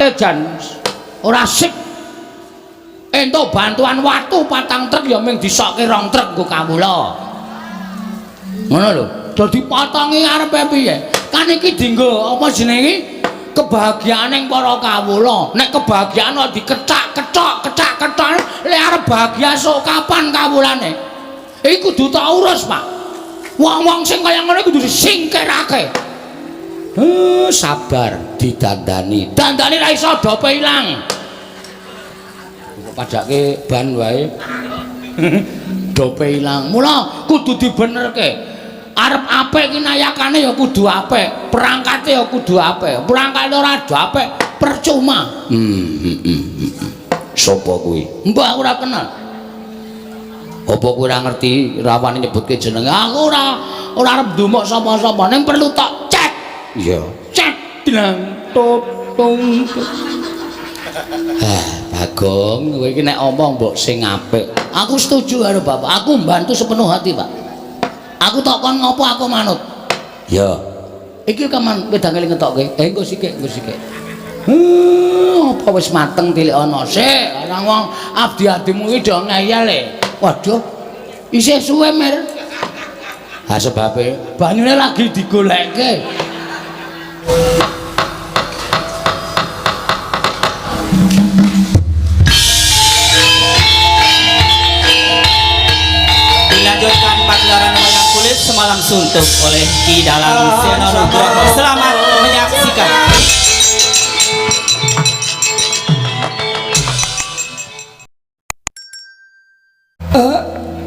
Perangkate jan ora sip. Entuk bantuan watu patang truk ya mung disokke rong truk nggo kawula. Ngono lho. Dadi potongi arepe piye? Kan iki dienggo apa jenenge iki? Kebahagiaaning para kawula. Nek kebahagiaan kok dikecak-kecok, kecak-kecok, lek arep bahagia sok kapan kawulane? Iki kudu tak urus, Pak. Wong-wong sing kaya ngono kudu disingkirake. Sabar didandani. Dandani ra iso dope ilang. Kok padake ban wae. Dope ilang. Mula kudu dibenerke. Arep apik iki nayakane ya kudu apik, perangkate ya kudu apik. Perangkate ora apik, percuma. Sopo kuwi? Mbah ora kenal. Apa kowe ora ngerti rawane nyebutke jenenge? Aku ora arep ndumuk sapa-sapa, ning perlu tok cek. Iya, cek dlang top tung. Ah, Bagong, kowe iki nek omong mbok sing apik. Aku setuju karo Bapak. Aku mbantu sepenuh hati, Pak. Aku tok kon ngopo aku manut. Ya. Iki kaman wedange ngetokke. Eh engko sikik, engko sikik. Apa wis mateng tilik ana sik. Ora wong abdi-abdimu iki do ngeyel e. Waduh. Isih suwe, Mir. Ha sebabe banyune lagi digolekke. Dilanjutkan pagelaran wayang kulit semalam suntuk oleh Ki Dalang Seno Nugroho. Selamat menyaksikan. A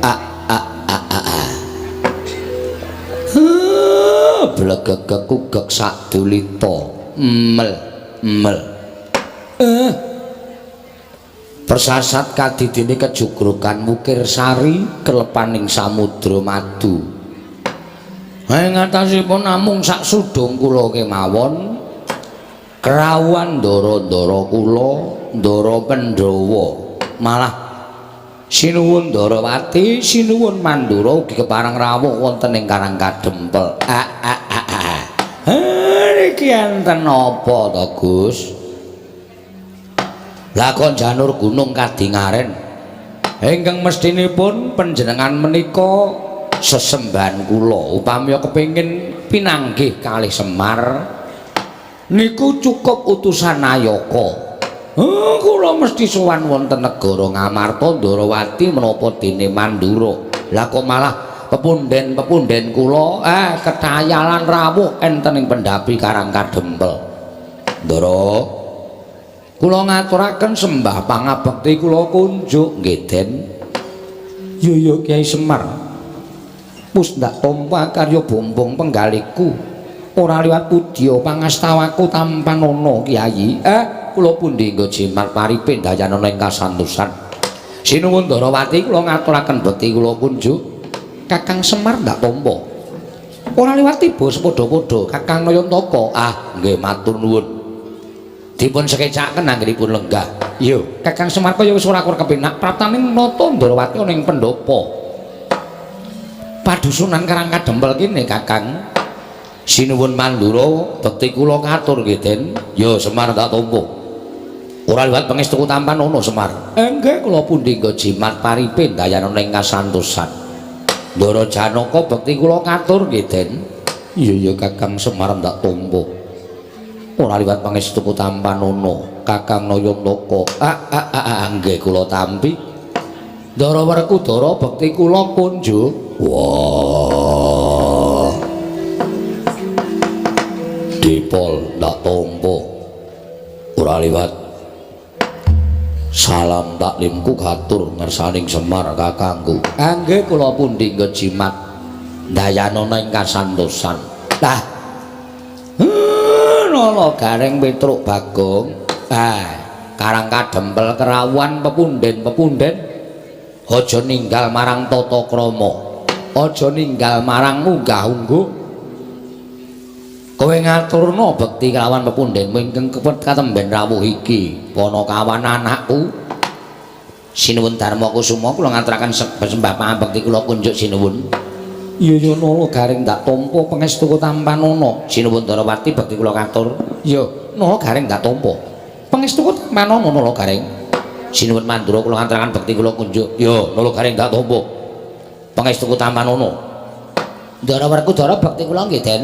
a a a a. Blegegek kugek sadulita. Mel mel. Persasat kadidine kejugrukan mukir sari kelepaning samudra madu. Ing atasipun namung sak sudung kula kemawon kerawuhan ndara-ndara kula, ndara Pandhawa, malah sinuwun Ndarawati, sinuwun Mandura ugi kepareng rawuh wonten ing Karang Kadempel. A a a a. Niki enten apa to, Gus? Lakon janur gunung kadingaren ingkang mestinipun panjenengan menika sesembahan kula upami kepengin pinanggih kalih Semar niku cukup utusan Nayaka. Kula mesti sowan wonten negara Ngamarta Ndarawati menapa dene Mandura. Lah kok malah pepunden-pepunden kula ketayalan rawuh enten ing pendhapi Karang Kadempel. Ndara, kula ngaturaken sembah pangabekti kula kunjuk nggih Den. Yo yo Kyai Semar. Wis ndak tampa karya bombong penggaliku. Ora liwat pudya pangastawaku tampanana Kyai. Kula pundi nggo jimat paripe dayanana ing kasantosan. Sinuwun Ndarawati kula ngaturaken bekti kula kunjuk. Kakang Semar ndak tampa. Ora liwat tiba sepadha-padha Kakang Nayantaka. Ah, nggih matur nuwun. Dipun sekecaken anggenipun lenggah. Iya, Kakang Semar kaya wis ora kur kepenak praptaning nata Ndarawati ana ing pendhapa. Padusunan Karang Kadempel kene Kakang. Sinuwun Mandura bekti kula katur nggih Den. Ya Semar tak tampa. Ora liwat pangestuku tampan ana Semar. Nggih kula pundi nggo jimat paripe dayanana ing kasantosan. Ndara Janaka bekti kula katur nggih Den. Iya ya Kakang Semar ndak tampa. Ora liwat pangestuku tampanana Kakang Nayantaka. Ah ah ah nggih kula tampi. Ndara Werkudara bekti kula kunjuk. Wah. Dipol ndak tampa. Ora liwat salam taklimku katur ngersaning Semar kakangku. Nggih kula pundi nggo jimat dayanana ing kasantosan. Lah nala Gareng Petruk Bagong. Ah, Karang Kadempel kerawuhan pepunden-pepunden. Aja ninggal marang tata krama. Aja ninggal marang unggah-ungguh. Kowe ngaturna bekti kelawan pepundenmu ingkang katemben rawuh iki. Panakawan anakku. Sinuwun Darma Kusuma kula ngaturaken sembah pangabekti kula kunjuk sinuwun. Iya ya nala Gareng ndak tampa pangestuku tampanana. Sinuwun Ndarawati bekti kula katur. Iya, nala Gareng ndak tampa. Pangestuku tampanana Nala Gareng. Sinuwun Mandura kula ngantaraken bekti kula kunjuk. Yo, Nala Gareng tak tampa. Pangestuku tampanana. Ndara Werkudara bekti kula nggih, Den.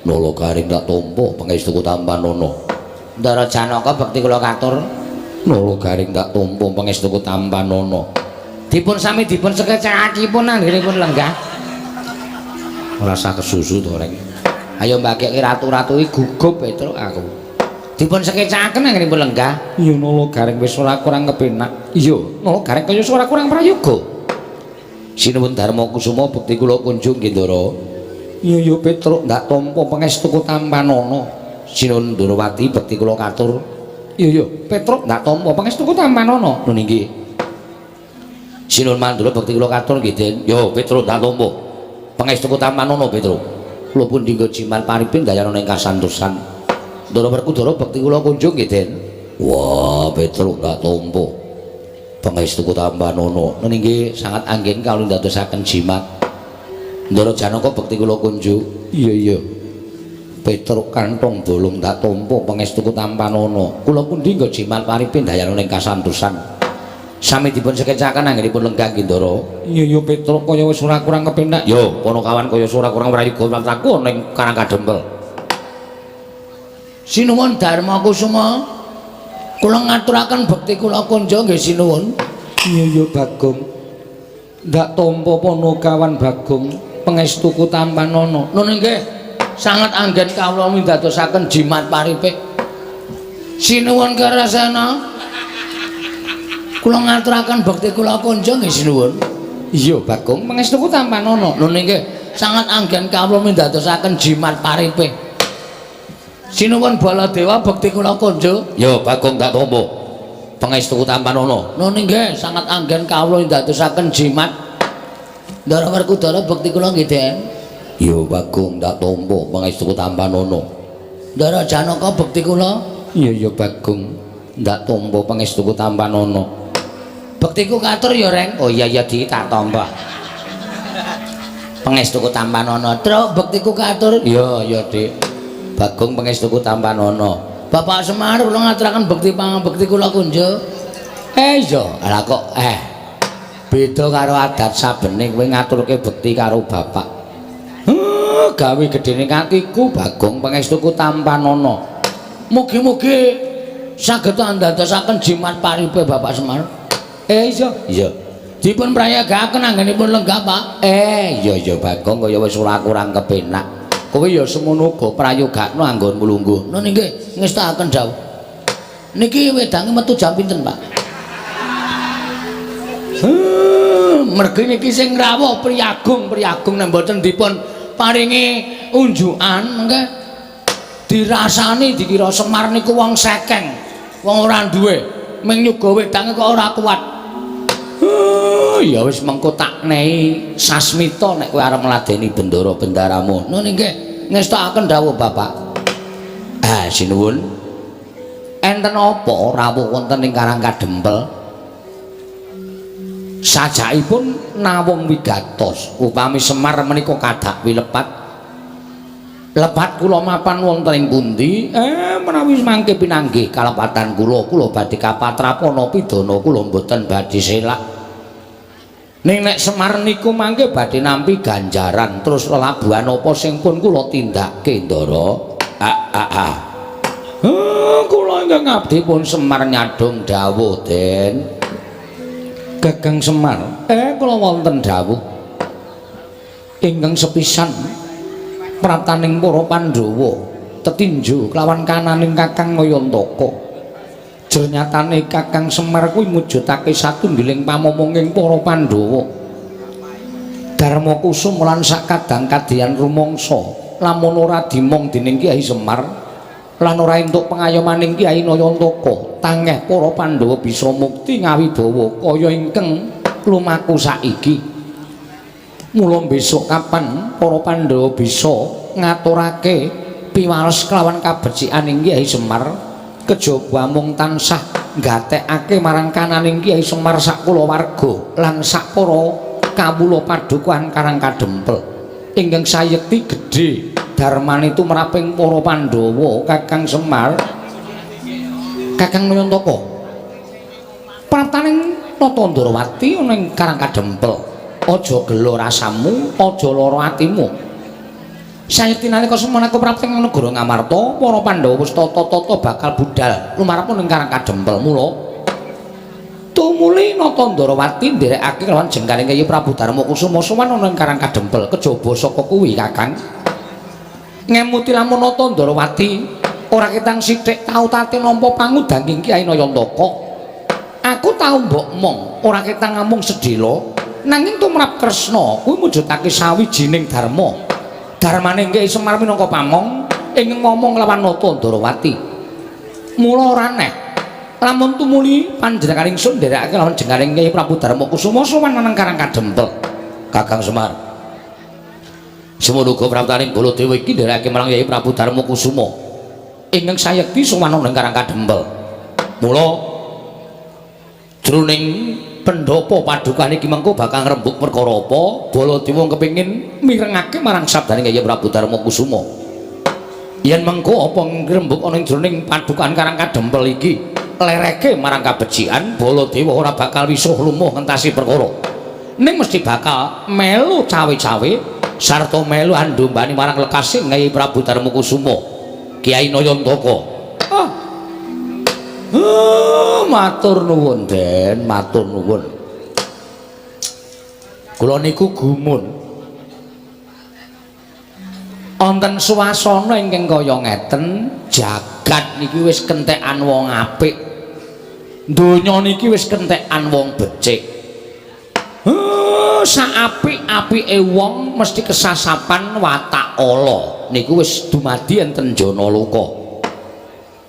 Nala Gareng tak tampa pangestuku tampanana. Ndara Janaka bekti kula katur. Nala Gareng tak tampa pangestuku tampanana. Dipun sami dipun sekecakipun anggenipun lenggah. Ora usah kesusu to, Reng. Ayo mbagekke ratu-ratu iki gugup Petruk aku. Dipun sekecaken anggenipun lenggah. Iya Nala Gareng wis ora kurang kepenak. Iya, Nala Gareng kaya ora kurang prayoga. Sinuwun Darma Kusuma bekti kula kunjung nggih, Ndara. Iya ya Petruk ndak tampa pangestuku tampanana. Sinuwun Ndrawati bekti kula katur. Iya ya Petruk ndak tampa pangestuku tampanana. Nun inggih. Sinuwun Mandura bekti kula katur nggih, Den. Yo Petruk ndak tampa. Pangestuku tampanana Petruk. Kula pun dinggo jimat paripin dayana ing kasantosan. Ndara Werkudara bekti kula kunjung nggih, Den. Wah, Petruk ndak tampa. Pangestuku tampanana. Nun inggih sangat anggen kawula ndadosaken jimat. Ndara Janaka bekti kula kunjuk. Iya iya. Petruk kantong bolong ndak tampa pangestuku tampanana. Kula pundi nggo jimat paripin dayana ing kasantosan. Sami dipun sekecaken anggenipun lenggah nggih, Ndara. Iya iya Petruk kaya wis ora kurang kepenak. Yo, Panakawan kaya ora kurang prayoga mlaku ning Karang Kadempel. Sinuwun Darma Kusuma. Kula ngaturaken bekti kula kunjung nggih sinuwun. Iya iya Bagong. Ndak tampa Panakawan Bagong pangestuku tampanana. Nun inggih sanget anggen kawula mindadosaken jimat paripe. Sinuwun Karasena. Kula ngaturaken bekti kula kunjung nggih sinuwun. Iya Bagong pangestuku tampanana. Nun inggih sanget anggen kawula mindadosaken jimat paripe. Sinuwun Baladewa bekti kula kunjung. Ya Bagong tak tampa. Pangestuku tampanana. Nun inggih sanget anggen kawula ndadosaken jimat. Ndara Werkudara bekti kula nggih, Den. Ya Bagong tak tampa pangestuku tampanana. Ndara Janaka bekti kula. Iya ya Bagong ndak tampa pangestuku tampanana. Bektiku katur ya, Reng. Oh iya iya di tak tampa. Pangestuku tampanana. Truk bektiku katur. Iya iya, Dik. Bagong pangestuku tampanana. Bapak Semar kula ngaturaken bekti pangabekti kula kunjuk. Eh iya, lah kok beda karo adat sabene kowe ngaturke bekti karo bapak. Gawe gedene kakiku Bagong pangestuku tampanana. Mugi-mugi saged andadosaken jimat paripe Bapak Semar. Eh iya, iya. Dipun prayogakaken anggenipun lenggah, Pak. Eh iya iya Bagong kaya wis ora kurang kepenak. Kowe ya semono uga prayogakno anggonmu lungguh. Nun inggih, ngestakaken dawuh. Niki wedange metu jam pinten, Pak? Mergi niki sing rawuh priyagung, priyagung nek mboten dipun paringi unjukan mengke dirasani dikira Semar niku wong sekeng, wong ora duwe, ming nyuga wedange kok ora kuat. Ya wis mengko tak nehi sasmita nek kowe arep ngladeni bendara bendaramu. Nun inggih, ngestakaken dawuh Bapak. Ah, sinuwun. Enten apa rawuh wonten ing Karang Kadempel? Sajakipun nawung wigatos upami Semar menika kadak wilepat. Lepat kula mapan wonten ing pundi? Menawi mangke pinanggih kalepatan kula, kula badhe kapatrapana pidana kula mboten badhe selak. Ning nek Semar niku mangke badhe nampi ganjaran terus lelabuhan apa sing pun kula tindakke, Ndara? Ah ah ah. Kula ingkang abdi pun Semar nyadhong dawuh, Den. Gagang Semar, kula wonten dawuh. Ingkang sepisan praptaning para Pandhawa tetinju kelawan kananing Kakang Ngayantaka. Jernyatane Kakang Semar kuwi mujudake satunggiling pamomonging para Pandhawa. Darma Kusuma lan sakadang kadyan rumangsa lamun ora dimong dening Kyai Semar lan ora entuk pengayomaning Kyai Nayantaka, tangeh para Pandhawa bisa mukti ngawibawa kaya ingkang lumaku saiki. Mula besok kapan para Pandhawa bisa ngaturake piwales kelawan kabecikaning Kyai Semar, kejaba mung tansah nggatekake marang kananing Kyai Semar sak kulawarga lan sak para kawula padukuhan Karang Kadempel ingkang sayekti gedhe darmane tumraping para Pandhawa. Kakang Semar. Kakang Nayantaka. Praptaning Nata Ndrawati ana ing Karang Kadempel. Aja gela rasamu, aja lara atimu. Sayekti nalika semana keprapten negara Ngamarta, para Pandhawa wis tata-tata bakal budal lumarep ning Karang Kadempel. Mula tumuli Nata Ndrawati nderekake kelawan jengkaring Kyai Prabu Darma Kusuma sowan ana ing Karang Kadempel. Kejaba saka kuwi Kakang ngemuti lamun Nata Ndrawati ora ketang sithik tau tate nampa pangudanging Kyai Nayantaka. Aku tau mbok mong ora ketang amung sedhela, nanging tumrap Kresna kuwi mujudake sawijining dharma. Dharmane Kyai Semar minangka pamong ing ngomong lawan Nata Ndrawati. Mula ora aneh lamun tumuli panjenengan ingsun nderekake lawan jengkaring Kyai Prabu Darma Kusuma sowan nang Karang Kadempel. Kakang Semar, semono uga praptaning Baladewa iki nderekake marang Kyai Prabu Darma Kusuma ingkang sayekti sowan nang Karang Kadempel. Mula jroning pendhapa padukan iki mengko bakal ngrembug perkara apa, Baladewa kepengin mirengake marang sabdane Kyai Prabu Darma Kusuma. Yen mengko apa ngrembug ana ing jroning padukan Karang Kadempel iki lereke marang kabecikan, Baladewa ora bakal wisuh lumuh ngentasi perkara. Ning mesti bakal melu cawe-cawe sarta melu andombani marang lekasing Kyai Prabu Darma Kusuma, Kyai Nayantaka. Ah. Matur nuwun, Den, matur nuwun. Kula niku gumun. Wonten swasana ingkang kaya ngeten, jagat niki wis kentekan wong apik. Donya niki wis kentekan wong becik. Sak apik-apike wong mesti kesasapan watak ala. Niku wis dumadi enten jana loka.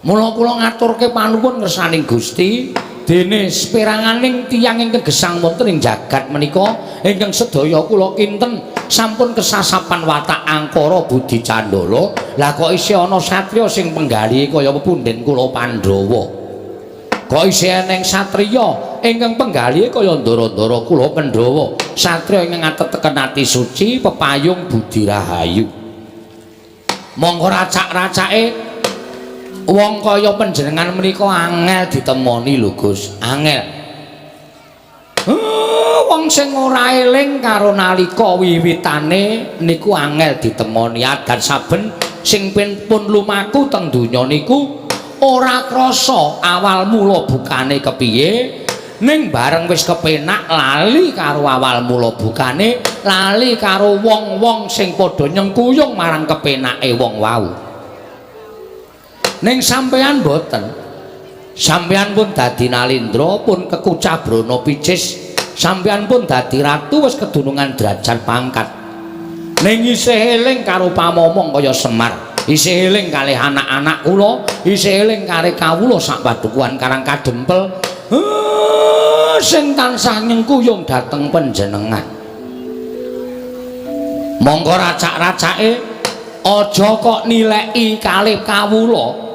Mula kula ngaturke panuwun ngersaning Gusti, dene seperanganing tiyang ingkang gesang wonten ing jagat menika ingkang sedaya kula kinten sampun kesasapan watak angkara budi candala. Lah kok isih ana satriya sing penggalih kaya pepunden kula Pandhawa? Kok isih eneng satriya ingkang penggalih kaya ndara-ndara kula Pandhawa? Satriya ingkang ngateteken ati suci pepayung budi rahayu. Monggo racak-racake wong kaya panjenengan menika angel ditemoni lho Gus, angel. Wong sing ora eling karo nalika wiwitane niku angel ditemoni. Adan saben sing pun lumaku teng donya niku ora krasa awal mula bukane kepiye, ning bareng wis kepenak lali karo awal mula bukane, lali karo wong-wong sing padha nyengkuyung marang kepenake wong wau. Ning sampeyan mboten. Sampeyan pun dadi nalindra, pun kekucah brana picis. Sampeyan pun dadi ratu wis kedunungan derajat pangkat. Ning isih eling karo pamomong kaya Semar, isih eling kalih anak-anak kula, isih eling kalih kawula sak padukuhan Karang Kadempel. Sing tansah nyengkuyung dhateng panjenengan. Monggo racak-racake aja kok nileki kalih kawula.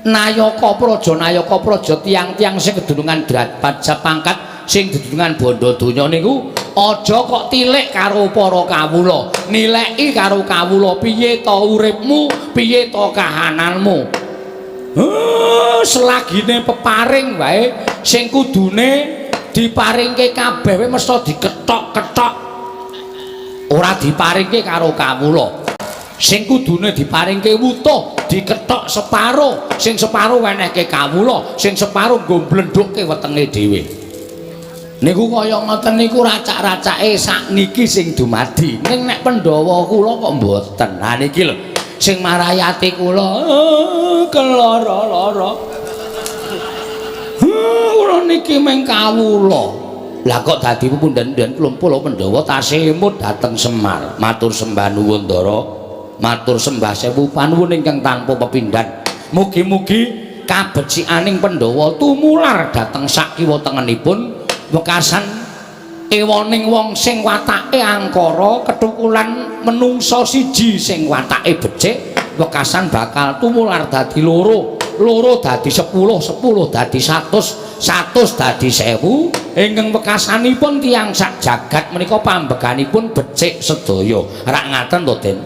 Nayaka praja, nayaka praja tiyang-tiyang sing kedunungan derajat pangkat, sing dedunungan bondo donya niku aja kok tilik karo para kawula, nileki karo kawula piye to uripmu, piye to kahananmu. Selagine peparing wae sing kudune diparingke kabeh wae mesti dikethok-kethok, ora diparingke karo kawula. Sing kudune diparingke wutuh dikethok separo, sing separo wenehke kawula, sing separo nggo blendhukke wetenge dhewe. Niku kaya ngoten niku racak-racake sakniki sing dumadi. Ning nek Pandhawa kula kok mboten. Ha niki lho sing marai ati kula keloro-loro. Kula niki mung kawula. Lah kok dadi pepundhen-pundhen klumpul Pandhawa tasih emut dhateng Semar. Matur sembah nuwun Ndara. Matur sembah sewu panuwun ingkang tanpa pepindhan. Mugi-mugi kabecikaning Pandhawa tumular dhateng sak kiwa tengenipun wekasan ewoning wong sing watake angkara kethukulan menungsa siji sing watake becik, wekasan bakal tumular dadi loro, loro dadi 10, 10 dadi 100, 100 dadi 1000. Ingkang wekasanipun tiyang sak jagat menika pambeganipun becik sedaya. Rak ngaten to, Den?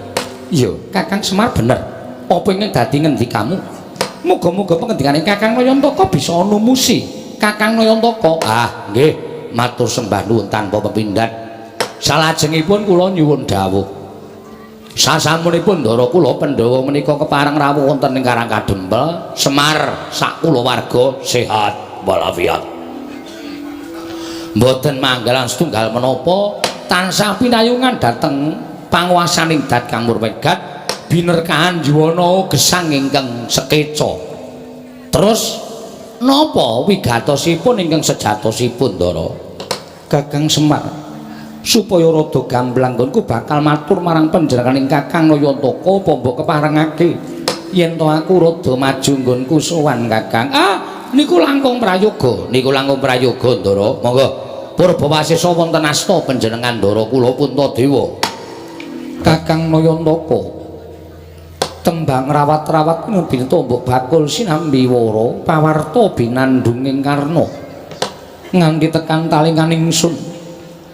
Iya, Kakang Semar bener. Apa ingkang dadi ngendikamu? Muga-muga pengendikane Kakang Nayantaka bisa numusi. Kakang Nayantaka. Ah, nggih, matur sembah nuwun tanpa pepindhan. Salajengipun kula nyuwun dawuh. Sasampunipun ndara kula Pandhawa menika kepareng rawuh wonten ing Karang Kadempel, Semar sak kulawarga sehat walafiat. Mboten manggalan setunggal menapa tansah pinayungan dhateng panguwasaning Dat Kang Murwegat binerkahan juwana gesang ingkang sekeca. Terus napa wigatosipun ingkang sejatosipun, Ndara? Kakang Semar, supaya rada gamblang nggonku bakal matur marang panjenenganing Kakang Nayantaka apa mbok keparengake yen to aku rada maju nggonku sowan Kakang. Ah, niku langkung prayoga, niku langkung prayoga, Ndara. Monggo purbawasesa wonten asta panjenengan Ndara kula Puntadewa. Kakang Nayantaka, tembang rawat-rawat ngobinta mbok bakul sinambi wara pawarta binandunging karna nganti tekan talingan ingsun.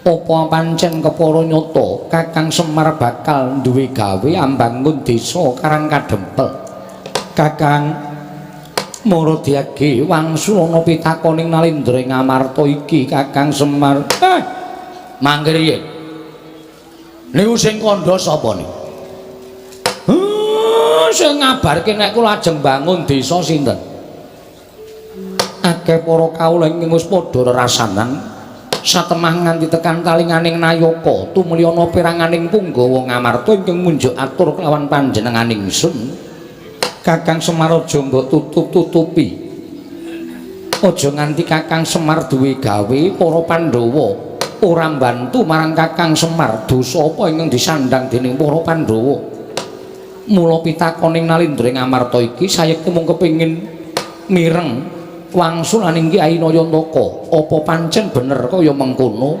Apa pancen kepara nyata Kakang Semar bakal duwe gawe ambangun desa Karang Kadempel? Kakang Maradiage, wangsulana pitakoning Nalindra ing Amarta iki, Kakang Semar. Mangke riyin niku sing kandha sapa niku? Sing ngabarke nek kula ajeng bangun desa sinten? Akeh para kawula ingkang wis padha rerasanan satemah nganti tekan talinganing nayaka tumliyana peranganing punggawa Ngamarta ingkang munjuk atur kelawan panjenenganing ingsun. Kakang Semar, aja mbok tutup-tutupi. Aja nganti Kakang Semar duwe gawe para Pandhawa ora mbantu marang Kakang Semar. Dosa apa ingkang disandhang dening para Pandhawa? Mula pitakoning Nalindra ing Amarta iki sayekti mung kepengin mireng wangsulaning Kyai Nayantaka. Apa pancen bener kaya mengkono?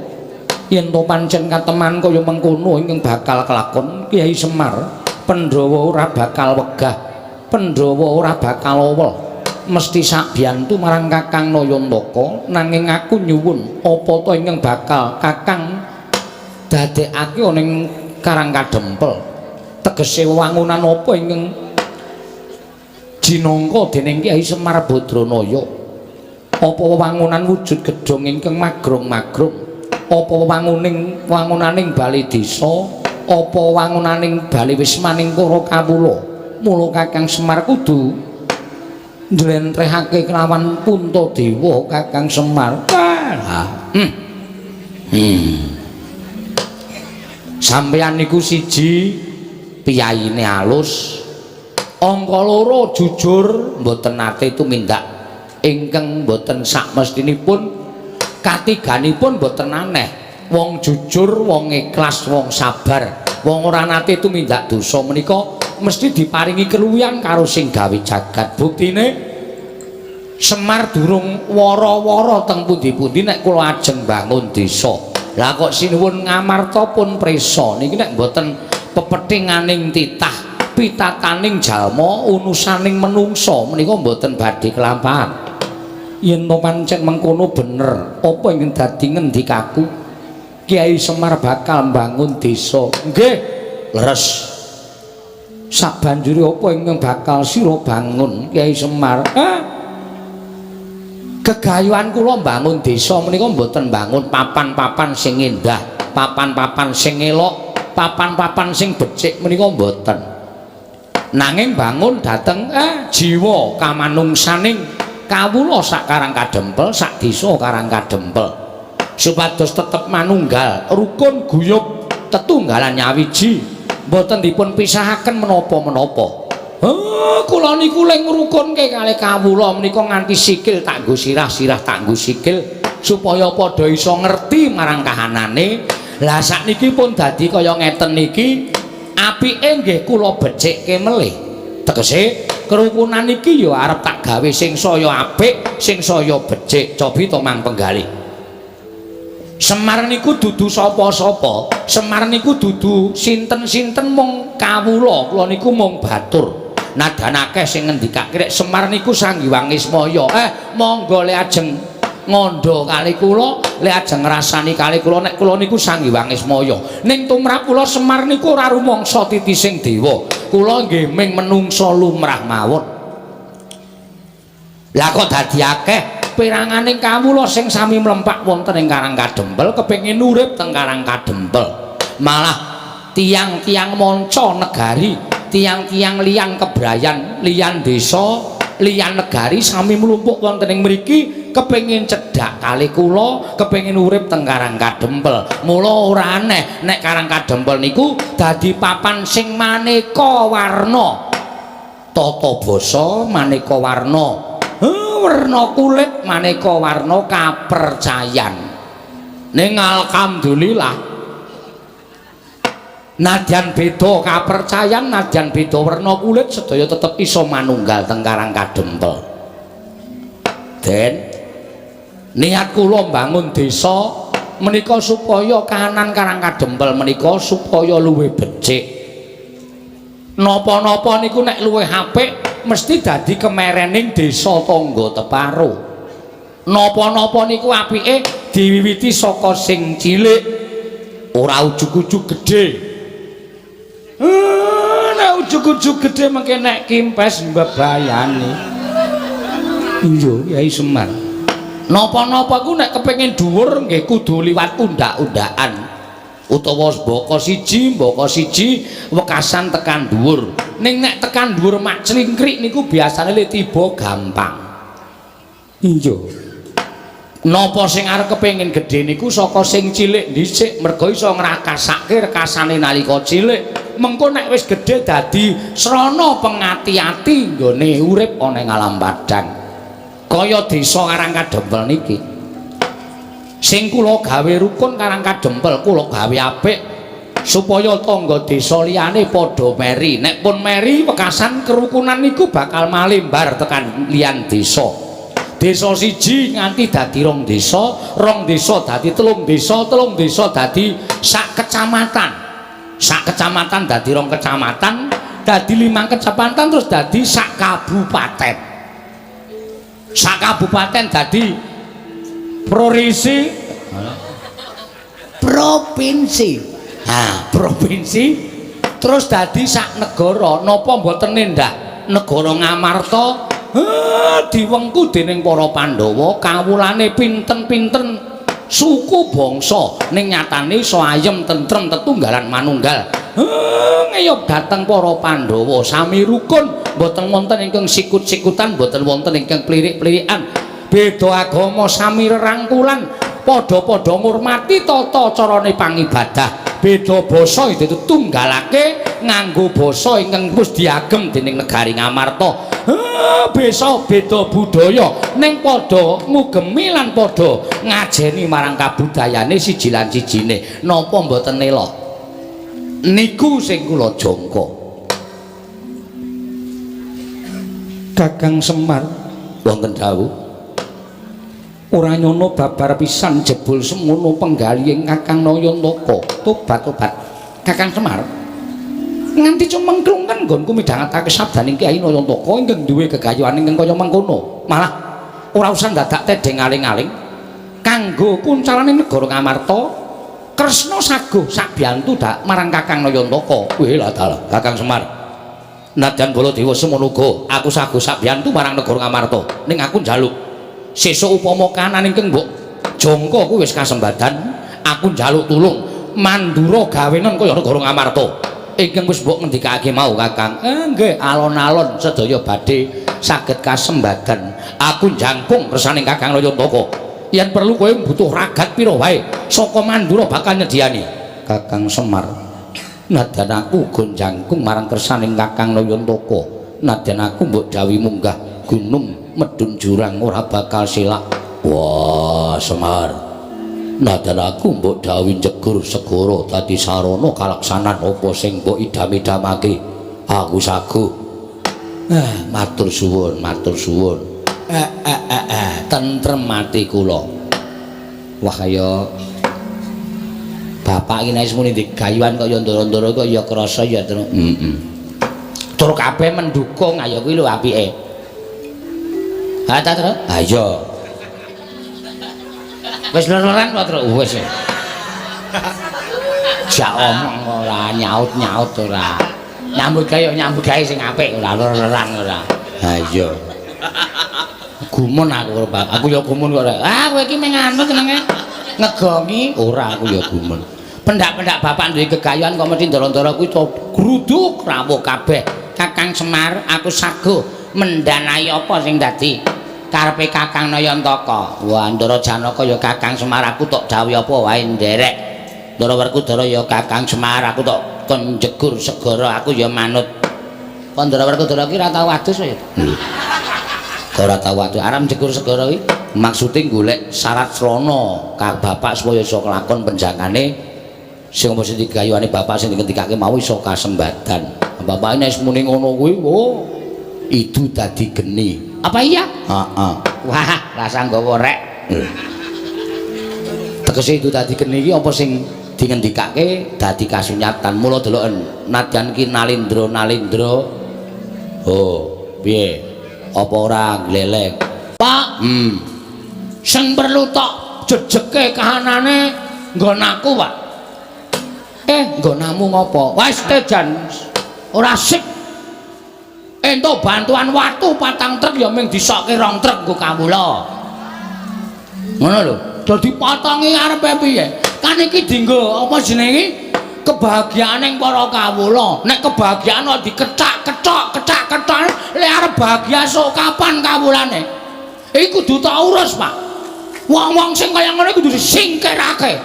Yen to pancen kateman kaya mengkono ingkang bakal kelakon, Kyai Semar, Pandhawa ora bakal wegah, Pandhawa ora bakal owel, mesti sakbiyantu marang Kakang Nayantaka. Nanging aku nyuwun, apa to ingkang bakal Kakang dadekake ana ing Karang Kadempel? Tegese wangunan apa ingkang jinangka dening Kyai Semar Badranaya? Apa wangunan wujud gedhong ingkang magrong-magrong? Apa wanguning wangunaning bale desa? Apa wangunaning bale wismaning para kawula? Mula Kakang Semar kudu njlentrehake kelawan Puntadewa, Kakang Semar. Ah, Sampeyan niku siji piyayine alus, angka loro jujur mboten nate tumindak ingkang mboten sakmestinipun, katiganipun mboten aneh. Wong jujur, wong ikhlas, wong sabar, wong ora nate tumindak dosa menika mesti diparingi keluwihan karo sing gawe jagat. Buktine Semar durung wara-wara teng pundi-pundi nek kula ajeng bangun desa. Lah kok sinuwun Ngamarta pun prisa niki nek mboten pepethinganing titah, pitataning jalma, unusaning menungsa menika mboten badhe kelampahan. Yen to pancen mengkono bener apa ingkang dadi ngendikaku, Kyai Semar bakal mbangun desa. Nggih, leres. Sabanjure apa ingkang bakal sira bangun, Kyai Semar? Gegayuhan kula mbangun desa menika mboten mbangun papan-papan sing endah, papan-papan sing elok, papan-papan sing becik menika mboten. Nanging bangun dhateng jiwa kamanungsaning kawula sak Karang Kadempel, sak desa Karang Kadempel. Supados tetep manunggal, rukun guyub, tetunggalan nyawiji, mboten dipun pisahaken menapa-menapa. Kula niku ling ngrukunke kalih kawula menika nganti sikil tak nggo sirah, sirah tak nggo sikil supaya padha iso ngerti marang kahanane. Lah sakniki pun dadi kaya ngeten niki, apike nggih kula becikke melih. Tegese kerukunan iki ya arep tak gawe sing saya apik, sing saya becik. Cobi to mang penggalih. Semar niku dudu sapa-sapa, Semar niku dudu sinten-sinten, mung kawula, kula niku mung batur. Nadan akeh sing ngendikake nek Semar niku Sang Hyang Ismaya. Monggo le ajeng ngandha kali kula, le ajeng ngrasani kali kula nek kula niku Sang Hyang Ismaya. Ning tumrap kula Semar niku ora rumangsa titising dewa. Kula nggih ming menungsa lumrah mawon. Lah kok dadi akeh peranganing kawula sing sami mlempak wonten ing Karang Kadempel kepengin urip teng Karang Kadempel. Malah tiang-tiang manca negari, tiang-tiang liyan kebrayan, liyan desa, liyan negari sami mlumpuk wonten ing mriki kepengin cedhak kali kula, kepengin urip teng Karang Kadempel. Mula ora aneh nek Karang Kadempel niku dadi papan sing maneka warna. Tata basa maneka warna, werna kulit maneka warna kapercayan. Ning alhamdulillah nadyan beda kapercayan, nadyan beda werna kulit, sedaya tetep iso manunggal teng Karang Kadempel. Den, niat kula mbangun desa menika supaya kahanan Karang Kadempel menika supaya luwih becik. Napa-napa niku nek luwih apik mesti dadi kemerening desa tangga teparo. Napa-napa niku apike diwiwiti saka sing cilik, ora ujug-ujug gedhe. Nek ujug-ujug gedhe mengke nek kimpes mbebayani. Iya, Yai Semar. Napa-napa ku nek kepengin dhuwur nggih kudu liwat undak-undakan. Utawa mbaka siji wekasan tekan dhuwur. Ning nek tekan dhuwur mak clingkrik niku biasane le tiba gampang. Iya. Napa sing arep kepengin gedhe niku saka sing cilik dhisik, merga iso ngrakasake rekasane nalika cilik. Mengko nek wis gedhe dadi srana pengati-ati nggone urip ana ing alam padhang. Kaya desa Karang Kadempel niki. Sing kula gawe rukun Karang Kadempel, kula gawe apik supaya tangga desa liyane padha meri. Nek pun meri wekasan kerukunan niku bakal malembar tekan liyan desa. Desa siji nganti dadi rong desa, rong desa dadi telung desa, telung desa dadi sak kecamatan. Sak kecamatan dadi rong kecamatan, dadi 5 kecamatan, terus dadi sak kabupaten. Sak kabupaten dadi provinsi, provinsi. Ha, provinsi terus dadi sak negara. Napa mboten nendah negara Ngamarta? Diwengku dening para Pandhawa kawulane pinten-pinten suku bangsa, ning nyatane iso ayem tentrem tetunggalan manunggal. Ngeyop dhateng para Pandhawa sami rukun, mboten wonten ingkang sikut-sikutan, mboten wonten ingkang plirik-plirikan. Beda agama sami rerangkulan, padha-padha ngurmati tata carane pangibadah. Beda basa ditunggalake nganggo basa ingkang wis diagem dening negari Ngamarta. Besa beda budaya ning padha ngugemi lan padha ngajeni marang kabudayane siji lan sijine. Napa mboten elok? Niku sing kula jangka. Kakang Semar, wonten dawuh. Ora nyono babar pisan jebul semono penggalihing Kakang Nayantaka. Tobat-tobat. Kakang Semar, nganti cumengklung kan nggonku midhangetake sabdaning Kyai Nayantaka ingkang duwe gegayuhan ingkang kaya mengkono. Malah ora usah dadak tedheng aling-aling kanggo kuncalane negara Ngamarta. Kresna saguh sabiyantu dak marang Kakang Nayantaka. Wih lah dalah Kakang Semar. Nadyan Baladewa semono uga aku saguh sabiyantu marang negara Ngamarta. Ning aku njaluk sesuk upama kanan ingkang mbok jangka kuwi wis kasembadan, aku njaluk tulung mandura gawenen kaya negara Ngamarta ingkang wis mbok ngendikake mau Kakang. Nggih, alon-alon sedaya badhe saged kasembadan. Aku jangkung kersaning Kakang Nayantaka. Yen perlu kowe butuh ragat pira wae saka Mandura bakal nyediani. Kakang Semar, nadyan aku uga jangkung marang kersaning Kakang Nayantaka. Nadyan aku mbok dawuhi munggah gunung medhun jurang ora bakal selak. Wah, Semar, nadyan aku mbok dawuhi jegur segara dadi sarana kalaksanan apa sing mbok idam-idamake, aku saguh. Matur suwun, matur suwun. Tentrem ati kula. Wah, kaya bapak iki nek muni digayuhan kaya ndoro-ndoro kok ya krasa ya, Tru. Heeh. Tur kabeh mendukung, ayo kuwi lho apike. Ha ta, Tru? Ha iya. Wis ler-leran kok, Tru? Wis. Jak omong ora nyaut-nyaut ora. Nyambut gawe sing apik ora ler-leran ora. Ha iya. Gumun aku karo bapak. Aku ya gumun kok rek. Ah kowe iki mung anu jenenge ngegongi. Ora aku ya gumun. Pendak-pendak bapak duwe gegayuhan kok mesti ndara-ndara kuwi gruduk rawuh kabeh. Kakang Semar, aku saguh mendanai apa sing dadi karepe Kakang Nayantaka. Wah, Ndara Janaka ya Kakang Semar aku tok dawuhi apa wae nderek. Ndara Werkudara ya Kakang Semar aku tok kon jegur segara aku ya manut. Kok Ndara Werkudara ki ora tau adus ya? Kok ora tau adus. Arep jegur segara kuwi maksude golek syarat srana ka bapak supaya iso kelakon penjangane sing apa sing digayuhane bapak sing dingendikake mau iso kasembadan. Bapak nek muni ngono kuwi, oh, idu dadi geni. Apa iya? Heeh. Wah, rasa nggawa rek. Tegese idu dadi geni iki apa sing dingendikake dadi kasunyatan. Mula deloken nadyan ki nalindra-nalindra. Oh, piye? Apa ora gleleng? Pak, Sing perlu tok jejeke kahanane nggon aku, Pak. Nggonamu ngopo? Wis jan ora sik. Entuk bantuan watu patang truk ya mung disokke rong truk nggo kawula. Ngono lho. Dadi potongi arepe piye? Kan iki dienggo apa jenenge iki? Kebahagiaaning para kawula. Nek kebahagiaan kok dikecak-kecok, kecak-kecok, lek arep bahagia sok kapan kawulane? Iki kudu tak urus, Pak. Wong-wong sing kaya ngono kudu disingkirake.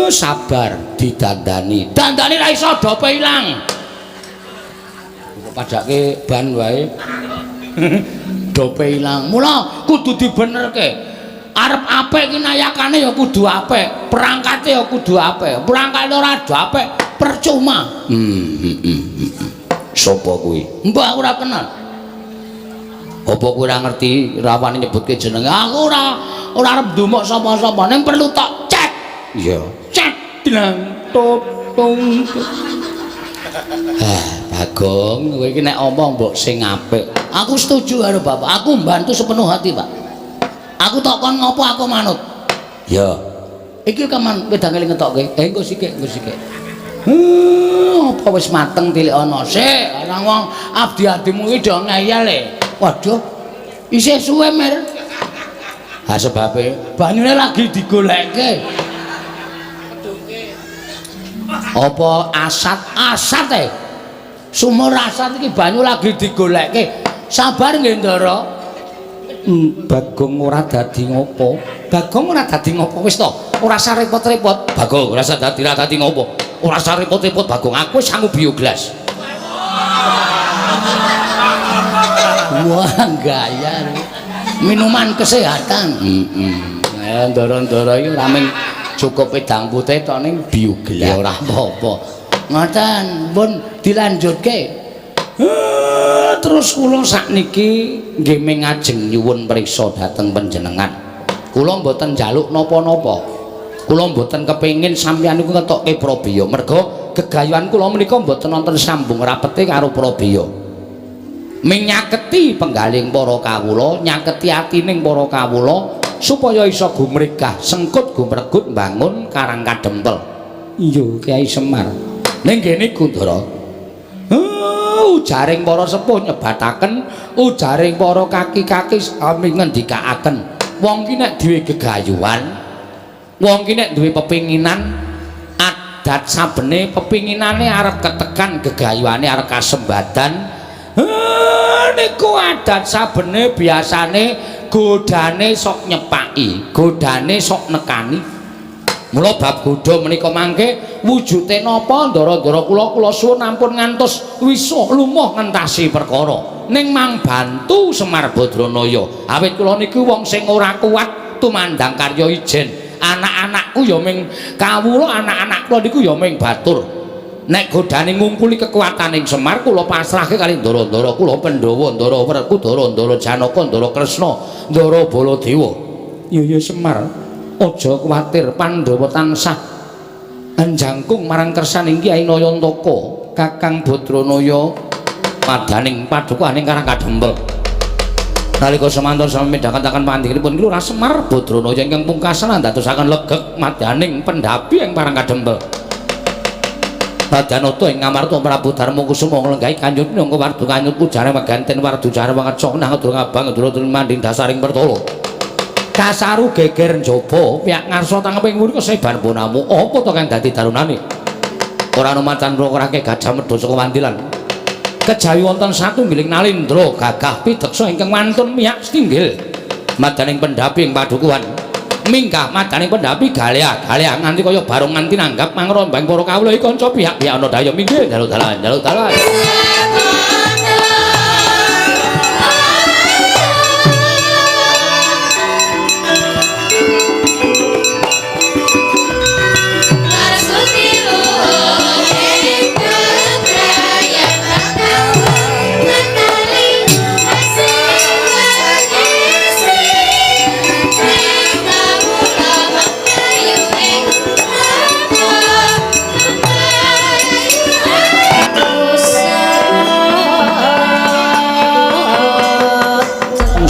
Sabar didandani. Dandani ra iso dope ilang. Kok padake ban wae. Dope ilang. Mula kudu dibenerke. Arep apik iki nayakane ya kudu apik, perangkate ya kudu apik. Perangkate ora apik, percuma. Sopo kuwi? Mbah aku ora kenal. Apa kowe ora ngerti rawane nyebutke jenenge? Aku ora arep ndumuk sapa-sapa, ning perlu tok cek. Iya. Cek dlang top tung. Ah, Bagong, kowe iki nek omong mbok sing apik. Aku setuju karo bapak. Aku mbantu sepenuh hati, Pak. Aku tok kon ngopo aku manut. Ya. Iki kaman wedange ngetokke. Engko sikik, engko sikik. Apa wis mateng tilik ana sik. Ora wong abdi-abdimu iki do ngeyel e. Waduh. Isih suwe, Mir. Ha sebabe banyune lagi digolekke. Apa asat? Asat e. Sumur asat iki banyu lagi digolekke. Sabar nggih, Ndara. Bagong ora dadi ngopo. Bagong ora dadi ngopo wis to. Ora usah repot-repot. Bagong ora usah dadi ora dadi ngopo. Ora usah repot-repot Bagong. Aku wis sangu bioglas. Wah, gaya. Minuman kesehatan. Heeh. Ndara-ndara iki ora mung cukup wedang putih tok ning bioglas. Ya ora apa-apa. Ngoten, pun dilanjutke. Terus kula sakniki nggih mengajeng nyuwun priksa dhateng panjenengan. Kula mboten njaluk napa-napa. Kula mboten kepengin sampeyan niku ngetokke prabeya. Merga gegayuhan kula menika mboten wonten sambung rapete karo prabeya. Minyaketi penggaling para kawula, nyaketi atining para kawula supaya iso gumregah, sengkut gumregut mbangun Karang Kadempel. Iya, Kyai Semar. Ning kene Gundara. Ujaring para sepuh nyebataken, ujaring para kaki-kaki sami ngendikaaken. Wong ki nek duwe gegayuhan, wong ki nek duwe pepinginan, adat sabene pepinginane arep ketekan, gegayuhane arep kasembadan. Niku adat sabene biasane godane sok nyepaki, godane sok nekani. Mula bab godha menika mangke wujude napa ndara-ndara kula kula suwun ampun ngantos wisuh lumuh ngentasi perkara. Ning mang bantu Semar Badranaya. Awit kula niku wong sing ora kuat tumandang karya ijen. Anak-anakku ya ming kawula, anak-anak kula niku ya ming batur. Nek godane ngungkuli kekuataning Semar kula pasrahke kali ndara-ndara kula Pandhawa, Ndara Werkudara, Ndara Janaka, Ndara Kresna, Ndara Baladewa. Ya ya Semar, aja kuwatir, Pandhawa tansah anjangkung marang kersaning Kyai Nayantaka, Kakang Badranaya madaning padukaning Karang Kadempel. Nalika semanten sami midhangetaken pangandikanipun Lurah Semar Badranaya ingkang pungkasan andadosaken legeg madaning pendhapi ing Karang Kadempel. Badanata ing Ngamarta Prabu Darma Kusuma nglenggahi kanjut minangka wardu kanyut pujane meganten wardu jare wangeca nang durung abang durung manding dasaring pertala. Kasaru geger njaba piyak ngarsa tangeping wuri keseban bonamu apa to kang dadi darunane? Ora ana macan mrokorake gajah medha saka wandilan. Kejawi wonten satunggiling nalindra gagah pideksa ingkang wantun miyak setinggil madaning pendhapi ing padukuhan. Minggah madaning pendhapi galea-galea nganti kaya barong nganti nanggap mangrombang para kawula iki kanca pihak-pihak ana daya minggir jaluk dalan jaluk dalan.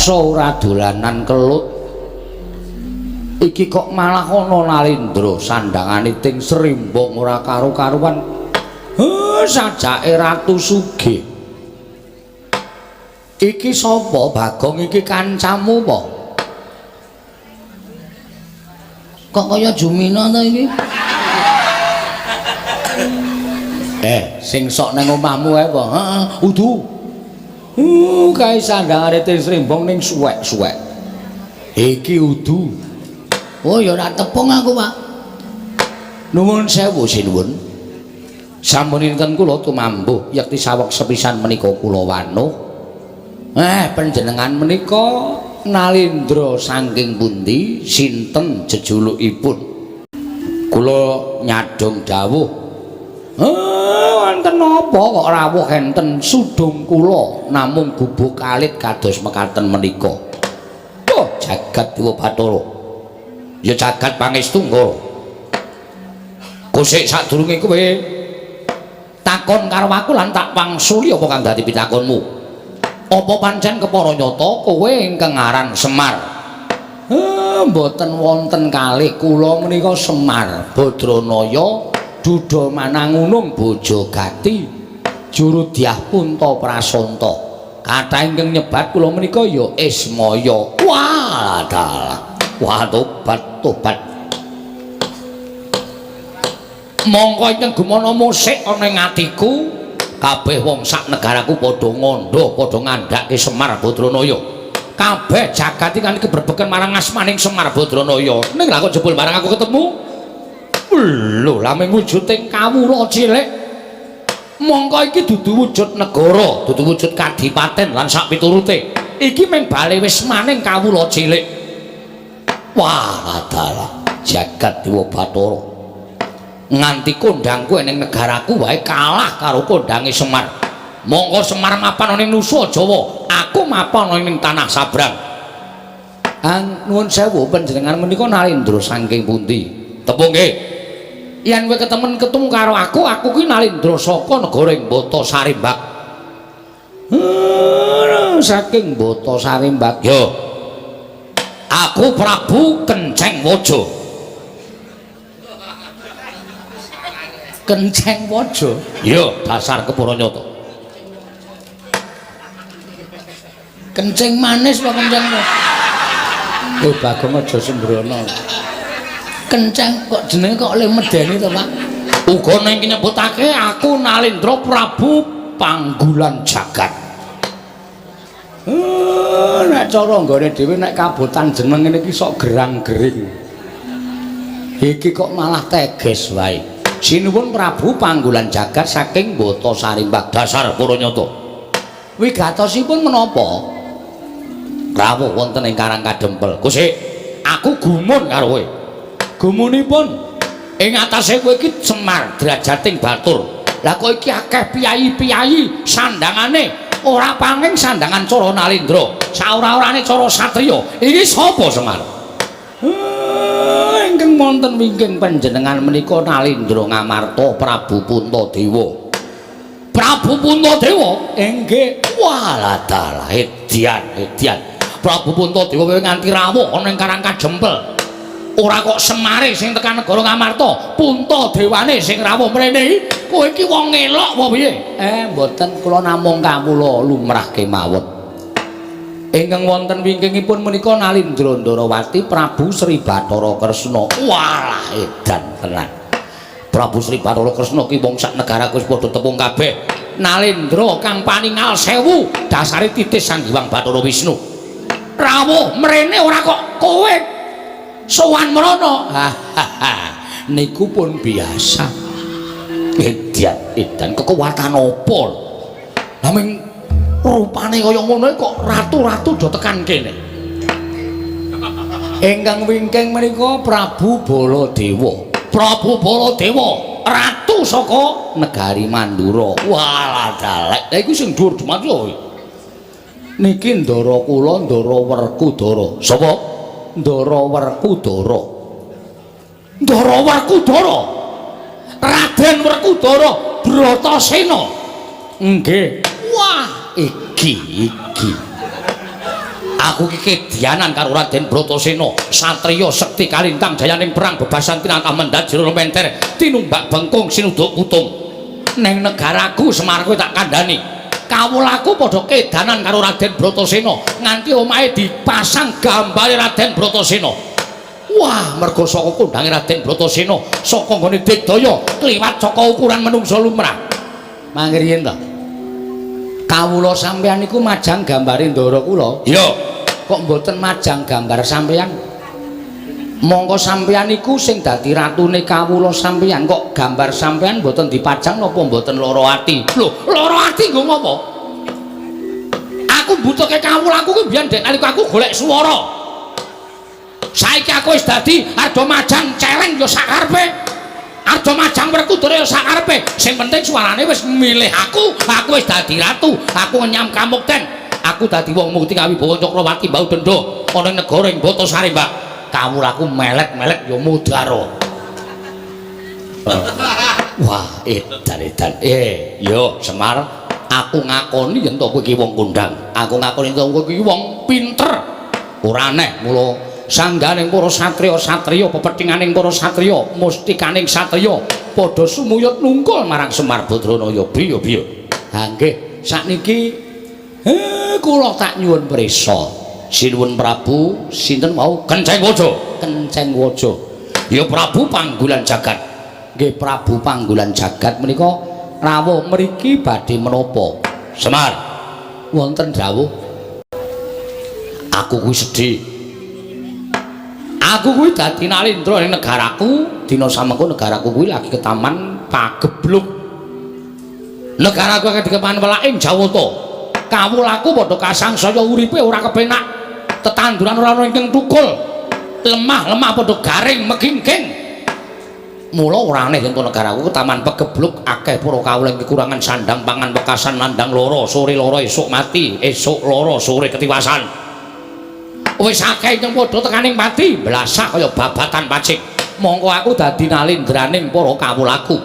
Ora dolanan kelut iki kok malah ana Nalindra sandangane ting srimbong ora karu-karuan. Sajake Ratu Sugih iki sapa Bagong iki kancamu apa kok kaya Jumina to iki? Sing sok nang omahmu ae apa? Heeh, udu. Kae sandangane ting srimbong ning suwek-suwek. Iki udu. Oh ya ora tepung aku, Pak. Nuwun sewu sinuwun. Sampun inten kula tumambuh yekti saweg sepisan menika kula wanuh. Panjenengan menika Nalindra saking pundi? Sinten jejulukipun? Kula nyadhong dawuh. Wonten napa kok rawuh enten sudung kula namung gubuk alit kados mekaten menika. Oh, jagat Dewa Bathara. Ya jagat Pangestu. Kosek sadurunge kowe takon karo aku lan tak wangsuli apa kang dadi pitakonmu. Apa pancen kepara nyata kowe ingkang aran Semar? Mboten wonten kalih kula menika Semar Badranaya Duda Manangunung Bojogati juru dyah Punta Prasanta. Kathah ingkang nyebat kula menika ya Ismaya. Wah, dalah. Wah, tobat tobat. Mongko ingkang gumana musik ana ing atiku, kabeh wong sak negaraku padha ngandha, padha ngandhake Semar Badranaya. Kabeh jagat iki kan keberbeken marang asmaning Semar Badranaya. Ning lha kok jebul marang aku ketemu lho, lame wujuding kawula cilik. Mongko iki dudu wujud negara, dudu wujud kadipaten lan sak piturute. Iki mung bali wismaning kawula cilik. Wah, dalah jagat Dewa Bathara. Nganti kondangku ning negaraku wae kalah karo kondange Semar. Mongko Semar mapan ning Nusa Jawa, aku mapan ning tanah Sabrang. Nuwun sewu panjenengan menika Nalindra saking pundi? Tepung nggih. Yen kowe ketemen ketemu karo aku, aku kuwi Nalindra saka negara ing Bata Sarimbak. Saking Bata Sarimbak. Yo. Aku Prabu Kenceng Waja. Kenceng Waja? Yo, dasar kepara nyata. Kenceng manis apa kenceng? Bagong aja sembrono. Kenceng kok jenenge kok le medeni to, Pak? Uga ning nyebutake aku Nalindra Prabu Panggulan Jagat. Nek cara nggone dhewe nek kabotan jeneng ngene iki sok gerang-gering. Iki kok malah teges wae. Sinuwun Prabu Panggulan Jagat saking Bata Sarimbak dasar para nyata. Wigatosipun menapa? Rawuh wonten ing Karang Kadempel. Kusik, aku gumun karo kowe. Gumunipun ing atase kowe iki Semar drajating batur. Lah kok iki akeh piyayi-piyayi sandangane ora panging sandangan cara Nalindra, saora-orane cara satriya. Iki sapa Semar? Ingkang wonten wingking panjenengan menika Nalindra Ngamarta Prabu Puntadewa. Prabu Puntadewa? Inggih. Walah dalah edian edian. Prabu Puntadewa kowe nganti rawuh ana ing Karang Kajempel. Ora kok Semare sing tekan negara Ngamarta, Punta dewane sing rawuh mrene. Kowe iki wong ngelok apa piye? Mboten, kula namung kawula lumrah kemawon. Ingkang wonten wingkingipun menika Nalindra Ndarawati Prabu Sri Bathara Kresna. Walah, edan tenan. Prabu Sri Bathara Kresna ki wong sak negara wis padha tepung kabeh. Nalindra kang paningal sewu dasare titis Sang Hyang Bathara Wisnu. Rawuh mrene ora kok kowe sowan mrono. Niku pun biasa. Edan, edan kekuatan apa? Lah ming rupane kaya ngono kok ratu-ratu do tekan kene. Ingkang wingking menika Prabu Baladewa. Prabu Baladewa, ratu saka negari Mandura. Walah dalek. Lah iku sing dhuwur dumadi kuwi. Niki ndara kula, Ndara Werkudara. Sapa? Ndara Werkudara. Ndara Werkudara. Raden Werkudara Bratasena. Nggih. Wah, iki iki. Aku iki kedianan karo Raden Bratasena, satriya sekti kalintang jayaning perang bebasan tinatah mendhat jero menter, tinumbak bengkung sinuduk putung. Neng negaraku Semar kowe tak kandhani. Kawulaku padha kedanan karo Raden Bratasena, nganti omahe dipasang gambare Raden Bratasena. Wah, mergo saka kondange Raden Bratasena, saka nggone digdaya kliwat saka ukuran menungsa lumrah. Mangke riyen to. Kawula sampeyan niku majang gambare ndara kula. Iya. Kok mboten majang gambar sampeyan? Mongko sampeyan niku sing dadi ratune kawula sampeyan, kok gambar sampeyan mboten dipajang napa mboten lara ati? Lho, lara ati nggo ngopo? Aku mbutuhke kawulaku kuwi biyen dek nalika aku golek swara. Saiki aku wis dadi ardo majang celeng ya sakarepe. Ardo majang Werkudara ya sakarepe. Sing penting suarane wis milih aku, aku wis dadi ratu, aku ngenyam kamukten. Aku dadi wong mukti kawibawa Cakrawati mbau denda ana ing negara ing Batasari, Mbak. Kawulaku melek-melek ya mudara. Wah, edan edan. Yo Semar, aku ngakoni yen to kowe iki wong kondang. Aku ngakoni yen to kowe iki wong pinter. Ora aneh mula sangganing para satriya-satriya, pepethinganing para satriya, mustikaning satriya padha sumuyut nungkul marang Semar Badranaya. Biyo biyo. Ha nggih, sakniki kula tak nyuwun prisa. Sinuwun Prabu sinten wau? Kenceng Waja. Kenceng Waja. Ya Prabu Panggulan Jagat. Nggih Prabu Panggulan Jagat menika rawuh mriki badhe menapa? Semar. Wonten dawuh. Aku kuwi sedih. Aku kuwi dadi nalindra ning negaraku, dina samengko negaraku kuwi lagi ketaman pagebluk. Negaraku akeh dikepan welaking Jawata. Kawulaku padha kasangsaya uripe ora kepenak. Tetanduran ora ana ingkang tukul. Lemah-lemah padha garing megingking. Mula ora aneh yen negaraku ketaman pegebluk akeh para kawula ing kekurangan sandang pangan wekasan nandang lara, sore lara esuk mati, esuk lara sore ketiwasan. Wis akeh ingkang padha tekaning pati, blasah kaya babatan pacik. Mongko aku dadi nalindraning para kawulaku.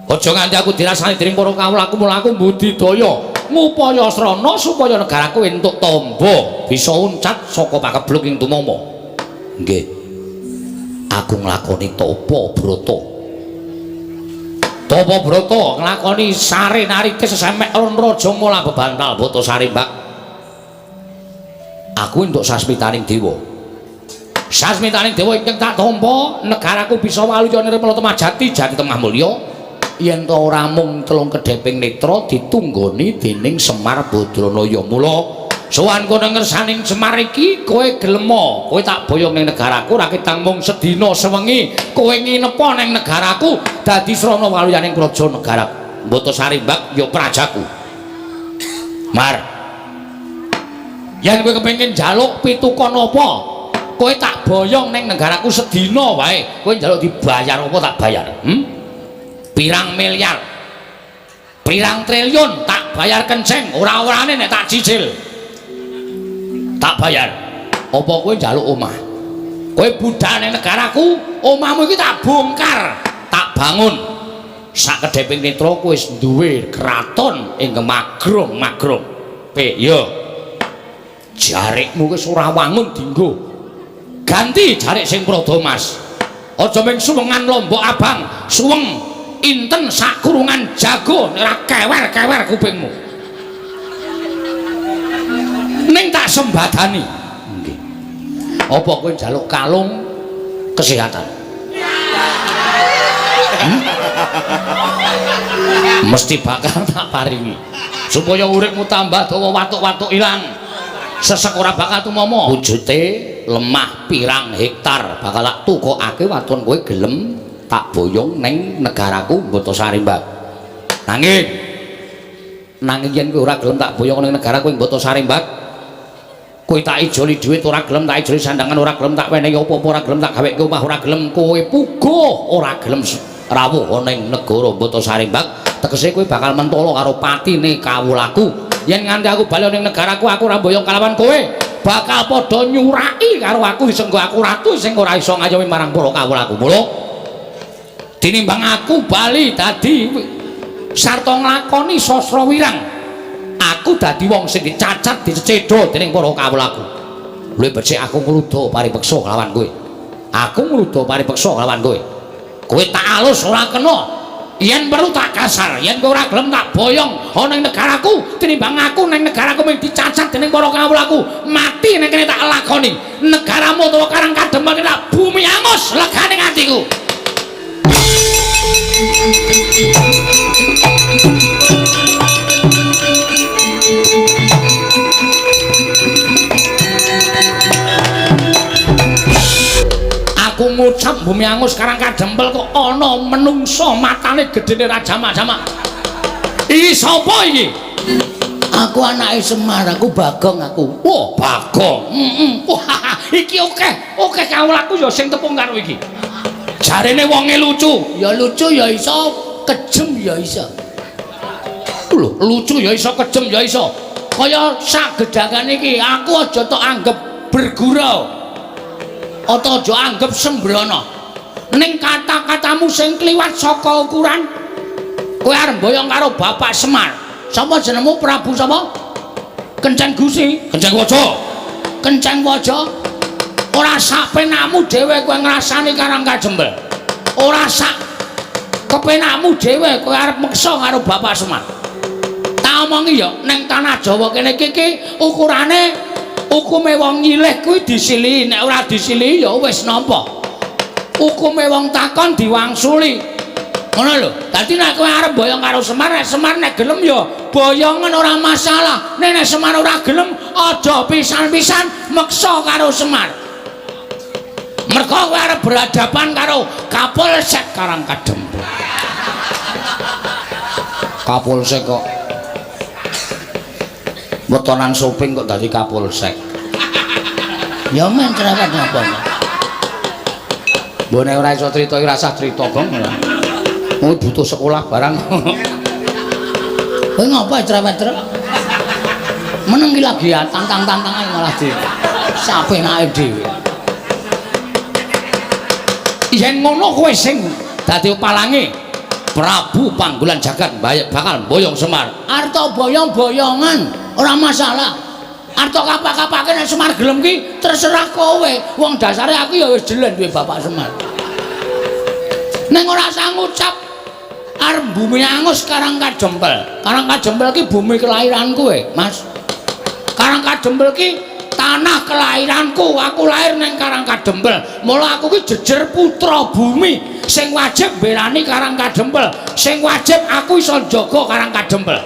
Aja nganti aku dirasani dening para kawulaku, mula aku mbudidaya ngupaya srana supaya negaraku entuk tamba bisa uncat saka pakebluk ing tumama. Nggih. Aku nglakoni tapa brata. Tapa brata nglakoni sare narite sesemek ron raja mula bebantal Batasari, Mbak. Aku entuk sasmitaning dewa. Sasmitaning dewa ingkang tak tampa, negaraku bisa waluya nirmala temah jati jati temah mulya. Yen to ora mung telung kedheping netra ditunggoni dening Semar Badranaya. Mula sowan kono ngersaning Semar iki kowe gelema, kowe tak boyong ning negaraku ra ketang mung sedina sewengi kowe nginepa ning negaraku dadi srana waluyaning praja negara Batasari, Mbak, ya prajaku. Mar, yen kowe kepengin njaluk pitukon apa, kowe tak boyong ning negaraku sedina wae, kowe njaluk dibayar apa tak bayar? Pirang miliar, pirang triliun tak bayar kenceng, ora-orane nek tak cicil tak bayar. Apa kowe njaluk omah? Kowe budal ning negaraku, omahmu iki tak bongkar, tak bangun sak kedheping netra kowe wis duwe kraton ing magrong-magrong. Pe yo jarikmu wis ora wangun dinggo. Ganti jarik sing prada mas. Aja mung suwengan lombok abang, suweng inten sakurungan jago ora kewer-kewer kupingmu. Ning tak sembadani. Nggih. Apa kowe njaluk kalung kesehatan? Mesti bakal tak paringi supaya uripmu tambah dawa, watuk-watuk ilang, sesek ora bakal tumomo, wujute lemah pirang hektar bakal tak tukokake waton kowe gelem tak boyong ning negaraku Botosari Mbak. Nanging nanging yen kowe ora gelem tak boyong ning negaraku ing Botosari Mbak, kowe tak ijoli dhuwit ora gelem, tak ijoli sandangan ora gelem, tak wenehi apa-apa ora gelem, tak gaweke omah ora gelem, kowe puguh ora gelem rawuh ning negara Botosari Mbak, tegese kowe bakal mentolo karo patine kawulaku. Yen nganti aku bali ning negaraku aku ora mboyong kalawan kowe, bakal padha nyuraki karo aku disenggo aku ratu sing ora iso ngayomi marang para kawulaku. Mula tinimbang aku bali dadi sarta nglakoni sastra wirang, aku dadi wong sing dicacat dicecedha dening para kawulaku. Luwih becik aku ngluda paripeksa kelawan kowe. Aku ngluda paripeksa kelawan kowe. Kowe tak alus ora kena. Yen perlu tak kasar, yen kowe ora gelem tak boyong ana ing negaraku, tinimbang aku ning negaraku mung dicacat dening para kawulaku, mati ning kene tak lakoni. Negaramu utawa Karang Kadempel tak bumi angus legane atiku. Aku ngucap bumi angus Karang Kadempel kok ana menungsa matane gedene ra jamak-jamak. Iki sapa iki? Aku anake Semar, aku Bagong aku. Wah, Bagong. Heeh. Wah, iki akeh, akeh kawulaku ya sing tepung karo iki. Jarene wonge lucu. Ya lucu ya iso, kejem ya iso. Lho, lucu ya iso, kejem ya iso. Kaya sak gedhangane iki aku aja tok anggep bergurau. Atau aja anggep sembrono. Ning kata-katamu sing kliwat saka ukuran, kowe arep mboyong karo Bapak Semar. Sapa jenengmu? Prabu sapa? Kenceng Gusi, Kenceng Waja. Kenceng Waja. Ora sak penakmu dhewe kowe ngrasani Karang Kadempel. Ora sak kepenakmu dhewe kowe arep meksa karo Bapak Semar. Tak omongi ya, ning tanah Jawa kene iki ukurane hukume wong nyilih kuwi disilihi, nek ora disilihi ya wis nampa. Hukume wong takon diwangsuli. Ngono lho. Dadi nek kowe arep boyong karo Semar, nek Semar nek gelem ya boyongen ora masalah. Nek Semar ora gelem aja pisan-pisan meksa karo Semar. Mergo kowe arep berhadapan karo Kapolsek Karang Kadempel. Kapolsek kok wetonan soping kok dadi Kapolsek. Ya men cerewet napa. Mbok nek ora iso crita iki rasah crita, Gong. Wong butuh sekolah barang. Kowe ngapa cerewet-cerewet? Meneng iki lagi tantang-tantangan malah di sapenake dhewe. Yen ngono kowe sing dadi palange Prabu Panggulan Jagat bakal mboyong Semar. Arta boyong-boyongan ora masalah. Arta kapak-kapake nek Semar gelem ki terserah kowe. Wong dasare aku ya wis jelen duwe Bapak Semar. Ning ora usah ngucap arep bumi angus Karang Kadempel. Karang Kadempel ki bumi kelahiranku Mas. Karang Kadempel ki tanah kelahiranku. Aku lahir ning Karang Kadempel. Mula aku ki jejer putra bumi sing wajib mbelani Karang Kadempel. Sing wajib aku iso njaga Karang Kadempel.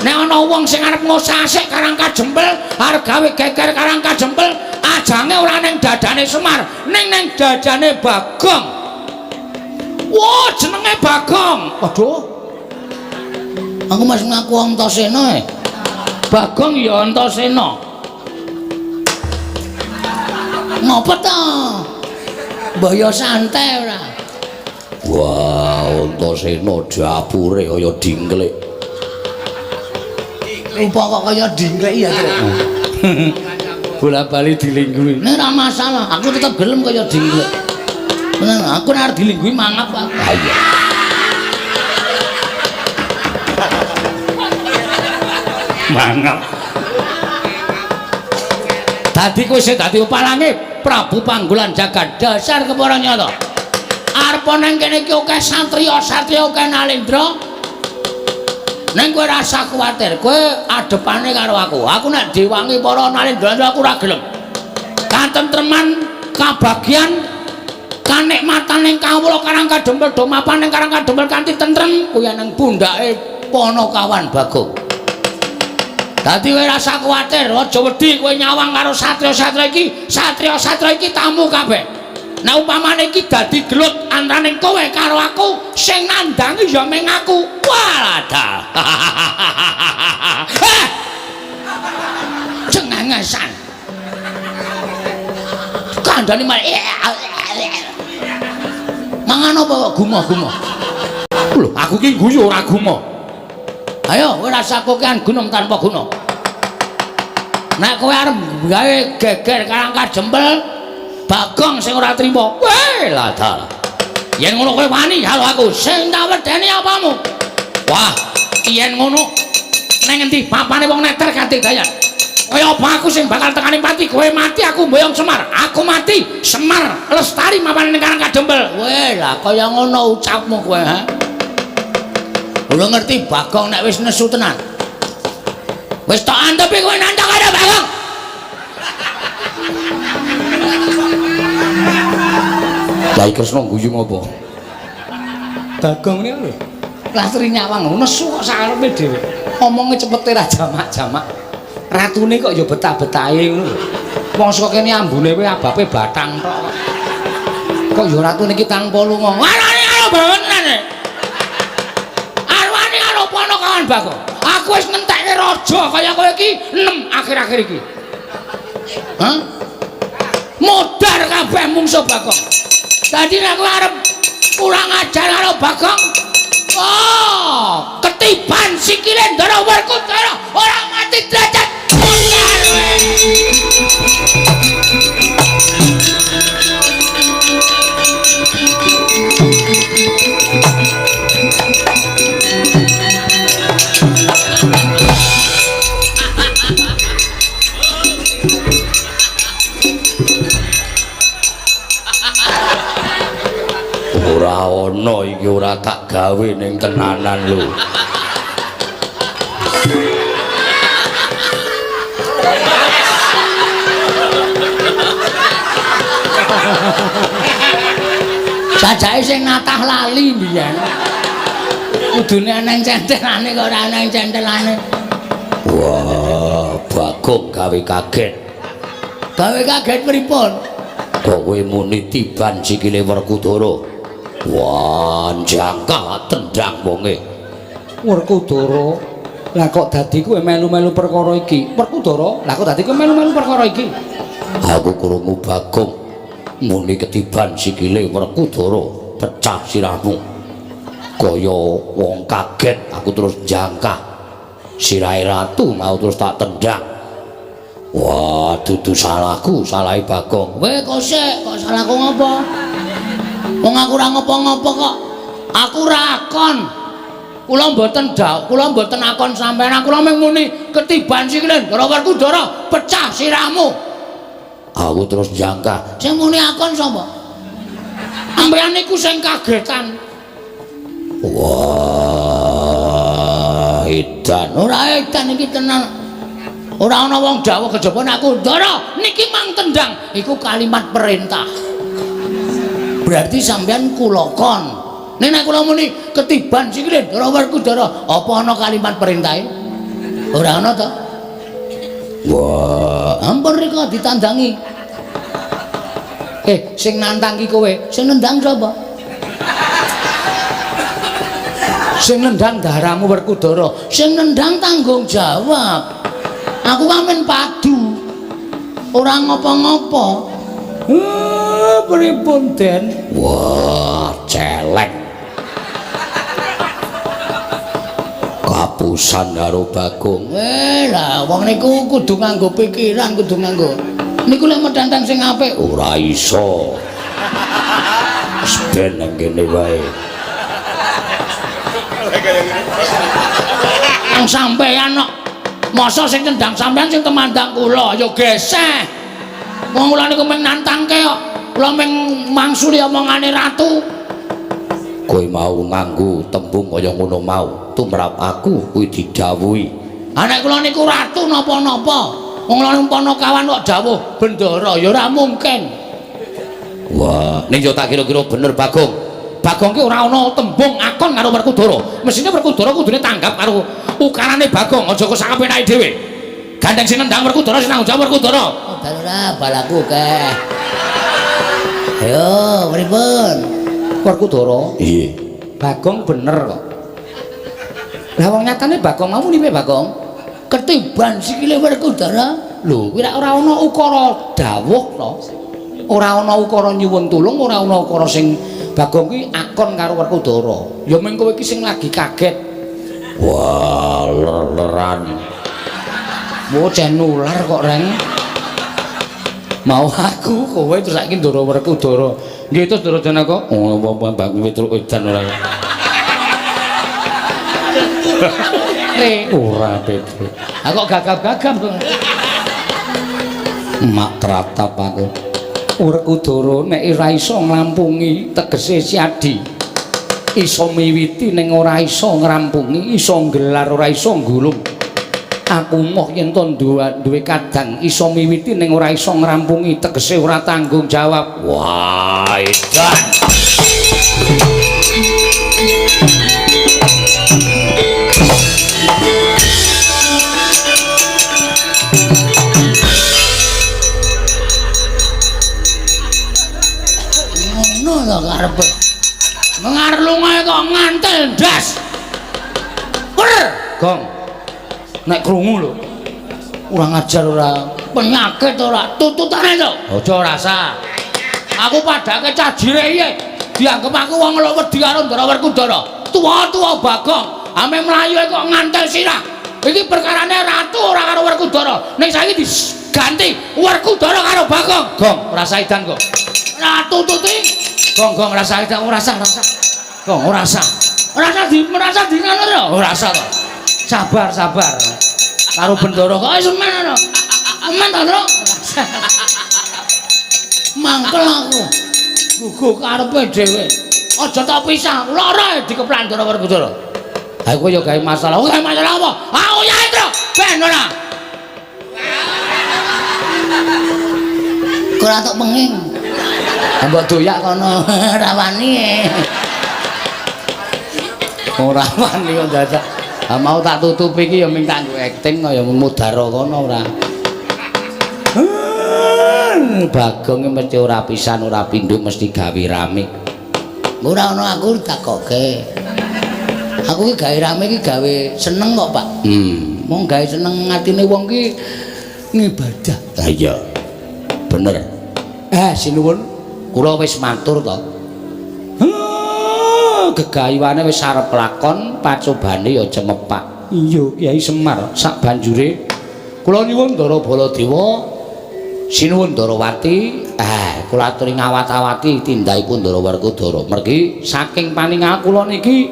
Nek ana wong sing arep ngosasik Karang Kadempel, arep gawe geger Karang Kadempel, ajange ora ning dadane Semar, ning ning dadane Bagong. Wah, jenenge Bagong. Waduh. Aku masih ngaku Antasena e. Bagong ya Antasena. Ngopo to? Mbah ya santai ora. Wah, Antasena dapure kaya dingklik. Rupa kok kaya dingklik ya, Truk. Bola-bali dilingguhi. Nek ora masalah, aku tetep gelem kaya dingklik. Bener, aku nek arep dilingguhi mangap aku. Ha iya. Mangap. Dadi kowe sing dadi palange Prabu Panggulan Jagat dasar kepara nyata. Arep nang kene iki akeh satriya-satriya akeh nalendra. Ning kowe rasa kuwatir, kowe adepane karo aku. Aku nek diwangi para nalendra aku ora gelem. Katentreman, kabagyan, kanikmatan ing kawula Karang Kadempel do mapan ing Karang Kadempel kanthi tentrem kuwi nang pundhake Panakawan Bagong. Dadi kowe rasa kuwatir, aja wedi kowe nyawang karo satriya-satriya iki, satriya-satriya iki tamu kabeh. Nek upamane iki dadi gelut antaraning kowe karo aku, sing nandangi ya mung aku. Walah. Eh! Cengengesan. Kandhane malah mangan apa kok gumoh-gumoh? Lho, aku ki guyu ora gumoh. Ayo, kowe rasa kokean gunung tanpa guna. Nek kowe arep gawe geger Karang Kadempel, Bagong sing ora trima. Weh, lah dalah. Yen ngono kowe wani karo aku, sing tak wedeni apamu? Wah, yen ngono nang endi papane wong neter kanthi dayan. Kaya apa aku sing bakal tekaning pati, kowe mati aku mboyong Semar. Aku mati, Semar lestari mapane ning Karang Kadempel. Weh, lah kaya ngono ucapmu kowe, ha? Ora ngerti Bagong nek wis nesu tenan. Wis tok antepi kowe nantang karo Bagong. Kyai Kresna guyu ngopo? Bagong niku lho. Lastri nyawang nesu kok sakarepe dhewe. Omonge cepete ra jamak-jamak. Ratune kok ya betah-betahe ngono lho. Wong saka kene ambune kowe abape batang tok. Kok ya ratune iki tanpa lunga. Arwane karo bangenan. Arwane karo Panakawan Bagong. Aku wis ngentekke raja kaya kowe iki 6 akhir-akhir iki. Hah? Modar kabeh mungsuh Bagong. Dadi nek kowe arep kurang ajar karo Bagong, oh, ketiban sikile Ndara Werkudara ora mati derajat. Modar kowe. Ora ana iki ora tak gawe ning tenanan lho. Sajake sing natah lali mbiyen. Kudune ana centelane kok ora ana centelane. Wah, Bagong gawe kaget. Gawe kaget pripun? Kok kowe muni tiban sikile Werkudara? Wah, jangkah tendang wonge. Werkudara, lah kok dadi kowe melu-melu perkara iki? Werkudara, lah kok dadi kowe melu-melu perkara iki? Aku krungu Bagong muni ketiban sikile Werkudara, pecah sirahmu. Kaya wong kaget, aku terus jangkah. Sirahe ratu mau terus tak tendang. Wah, dudu salahku, salahe Bagong. Weh, kok sik, kok salahku ngopo? Wong aku ora ngopo-ngopo kok. Aku ora akon. Kula mboten dawuh, kula mboten akon sampean. Kula mung muni ketiban sikile Ndara Werkudara, pecah sirahmu. Aku terus jangkah. Sing muni akon sapa? Sampeyan niku sing kagetan. Wah, edan. Ora edan iki tenan. Ora ana wong dawuh kejaba nek aku Ndara niki mang tendang. Iku kalimat perintah. Berarti sampean kula kon. Nek nek kula muni ketiban sikile Ndara Werkudara, apa ana kalimat perintahe? Ora ana to. Wah, ampun rika ditandangi. Sing nantang ki kowe, sing nendang sapa? Sing nendang daramu Werkudara, sing nendang tanggung jawab. Aku kan men padu. Ora ngopo-ngopo. Pripun, Den? Wah, celeng. Kapusan karo Bagong. Lah wong niku kudu nganggo pikiran, kudu nganggo. Niku lek medantang sing apik ora iso. Wis ben nang kene wae. Nang sampeyan kok. Masa sing nendang sampeyan sing temandang kula ya geseh. Wong kula niku mung nantangke kok. Kula mung mangsuli omongane ratu. Kowe mau nganggo tembung kaya ngono mau, tumrap aku kuwi didhawuhi. Ha nek kula niku ratu napa-napa. Wong kula niku Panakawan kok dawuh bendara ya ora mungkin. Wah, ning yo tak kira-kira bener Bagong. Bagong ki ora ana tembung akon karo Werkudara. Mesine Werkudara kudune tanggap karo ukarane Bagong, aja kok sakapenake dhewe. Gandeng sing nendang Werkudara sing tanggung jawab Werkudara. Oh, ora balaku akeh. Ayo, pripun? Werkudara? Iya. Bagong bener kok. Lah wong nyatane Bagong mau muni piye Bagong? Ketiban sikile Werkudara. Lho, kuwi ora ana ukara dawuh to. Ora ana ukara nyuwun tulung, ora ana ukara sing Bagong kuwi akon karo Werkudara. Ya mung kowe iki sing lagi kaget. Wah, ler-leran. Bocah nular kok, Reng. Mau aku kowe terus saiki Ndara Werkudara. Nggih terus Ndara Janaka. Oh, apa Bagong Petruk edan ora. Ora Petruk. Ha kok gagap-gagap kok. Mak tratap aku. Werkudara nek ora iso nglampungi tegese Siadi. Iso miwiti ning ora iso ngrampungi, iso nggelar ora iso nggulung. Aku moh yen to duwe kadang iso miwiti ning ora iso ngrampungi tegese ora tanggung jawab. Wah, edan. Ngono to karepe. Mengarlungae kok ngantel ndas. Wer, Gong. Nek krungu lho. Ora ngajar ora penyakit ora tututane to. Aja rasa. Aku padake cah jire iki dianggep aku wong lho wedi karo Ndara Werkudara. Tuwa-tuwa Bagong, ame mlayu kok ngantel sirah. Iki perkarane ratu ora karo Werkudara. Ning saiki diganti Werkudara karo Bagong. Gong, rasa edan kok. Ratu tuti. Gong, gong rasa edan ora sah, rasa. Gong, ora sah. Ora sah di merasa di ngono to. Ora sah to. Sabar, sabar. Karo bendara kok wis men ngono. Men to, Tru? Mangkel aku. Gugu karepe dhewe. Aja tak pisah, lara dikeplan Ndara Werkudara. Ha kowe ya gawe masalah. Gawe masalah apa? Aku ya, Tru. Ben ora. Ora tok penging. Mbok doyak kono ora wani. Ora wani kok dadak. Ha mau tak tutupi iki ya ming tak nggo acting kaya mudara kono ora. Bagong mesti ora pisan ora pindho mesti gawe rame. Ora ana aku takoke. Aku iki gawe rame iki gawe seneng kok, Pak. Mong gawe seneng atine wong ki ngibadah. Ha iya. Bener. Sinuwun, kula wis matur to. Gegayuhane wis arep lakon, pacobane ya cemepak. Iya, Kyai Semar, sak banjure kula nyuwun Ndara Baladewa, sinuwun Ndarawati, kula aturi ngawat-awati tindakipun Ndara Werkudara. Mergi saking paningal kula niki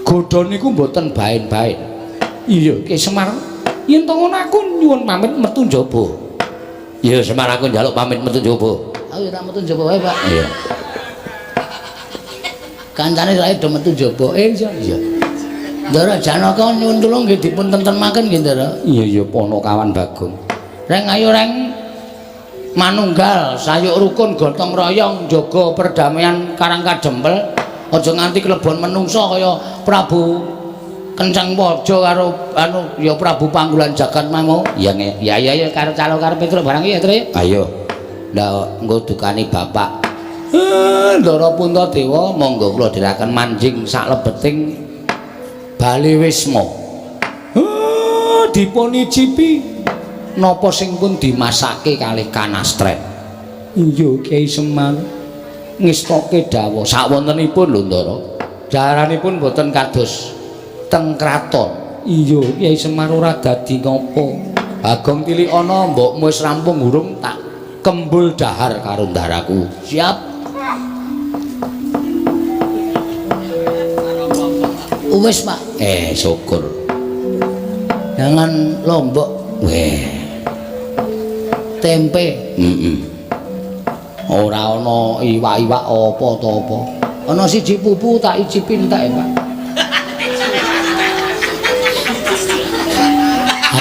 godha niku mboten baen-baen. Iya, Kyai Semar, yen to ngono aku nyuwun pamit metu njaba. Iya, Semar aku njaluk pamit metu njaba. Aku ya ora metu njaba wae, Pak. Iya. Kancane sae do metu njaba. Iya, iya. Ndara Janaka nyuwun tulung nggih dipun tentremaken nggih, Ndara. Iya, iya, Panakawan Bagong. Reng ayo reng manunggal sayuk rukun gotong royong jaga perdamaian Karang Kadempel. Aja nganti klebon menungsa kaya Prabu Kenceng Waja karo anu ya Prabu Panggulan Jagat mau. Iya, ya ya ya karo calo karo Petruk barang iki ya, Tru. Ayo. Lah engko dukani bapak. Ndara Puntadewa monggo kula dherekaken manjing saklebeting Bale Wisma. Dipun icipi napa sing pun dimasake kalih kanastren. Iya, Kyai Semar ngestoke dawuh sakwontenipun lho Ndara. Daharanipun boten kados teng kraton. Iya, Kyai Semar ora dadi ngopo. Bagong tilikana mbokmu wis rampung urung tak kembul dahar karo ndaraku. Siap. Wis, Pak. Syukur. Jangan lombok. Weh. tempe. Heeh. Ora ana iwak-iwak apa to apa. Ana siji pupu tak icipi entek, Pak.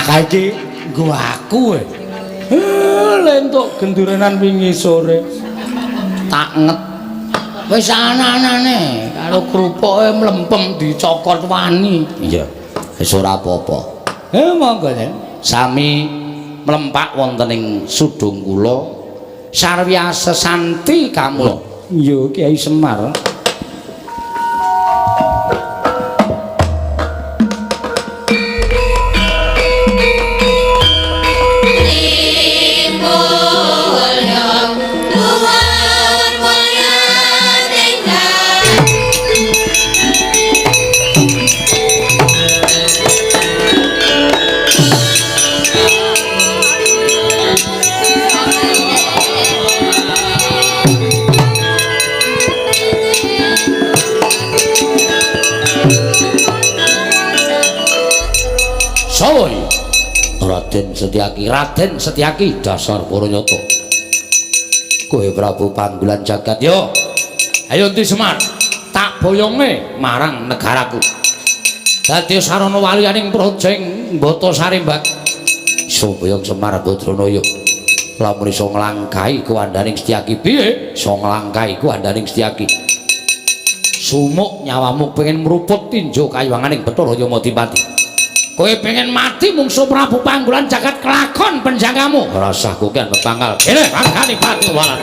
Ah iki nggo aku e. Lentuk gendurenan wingi sore. Tak nget. Wis ana-anane karo krupuke mlempem dicokot wani. Iya. Wis ora apa-apa. Monggo, Den. Sami mlempak wonten ing sudung kula. Sarwia sesanti kamula. Iya, Kyai Semar. Raden Setyaki, Raden Setyaki, dasar para nyata. Kowe Prabu Panggulan Jagat yo. Ayo endi Semar, tak boyonge marang negaraku. Dadi sarana waliyaning praja ing Batasari Mbak. Iso boyong Semar Badranaya. Lamun iso nglangkahi kuwandaning Setyaki piye? Iso nglangkahi kuwandaning Setyaki. Sumuk nyawamu pengen mruput tinjo kayuwanganing Bathara Yamadipati. Kowe pengen mati mungsu Prabu Panggulan Jagat kelakon penjagamu. Ora usah kokean pangkal. Kene pangkane pati walan.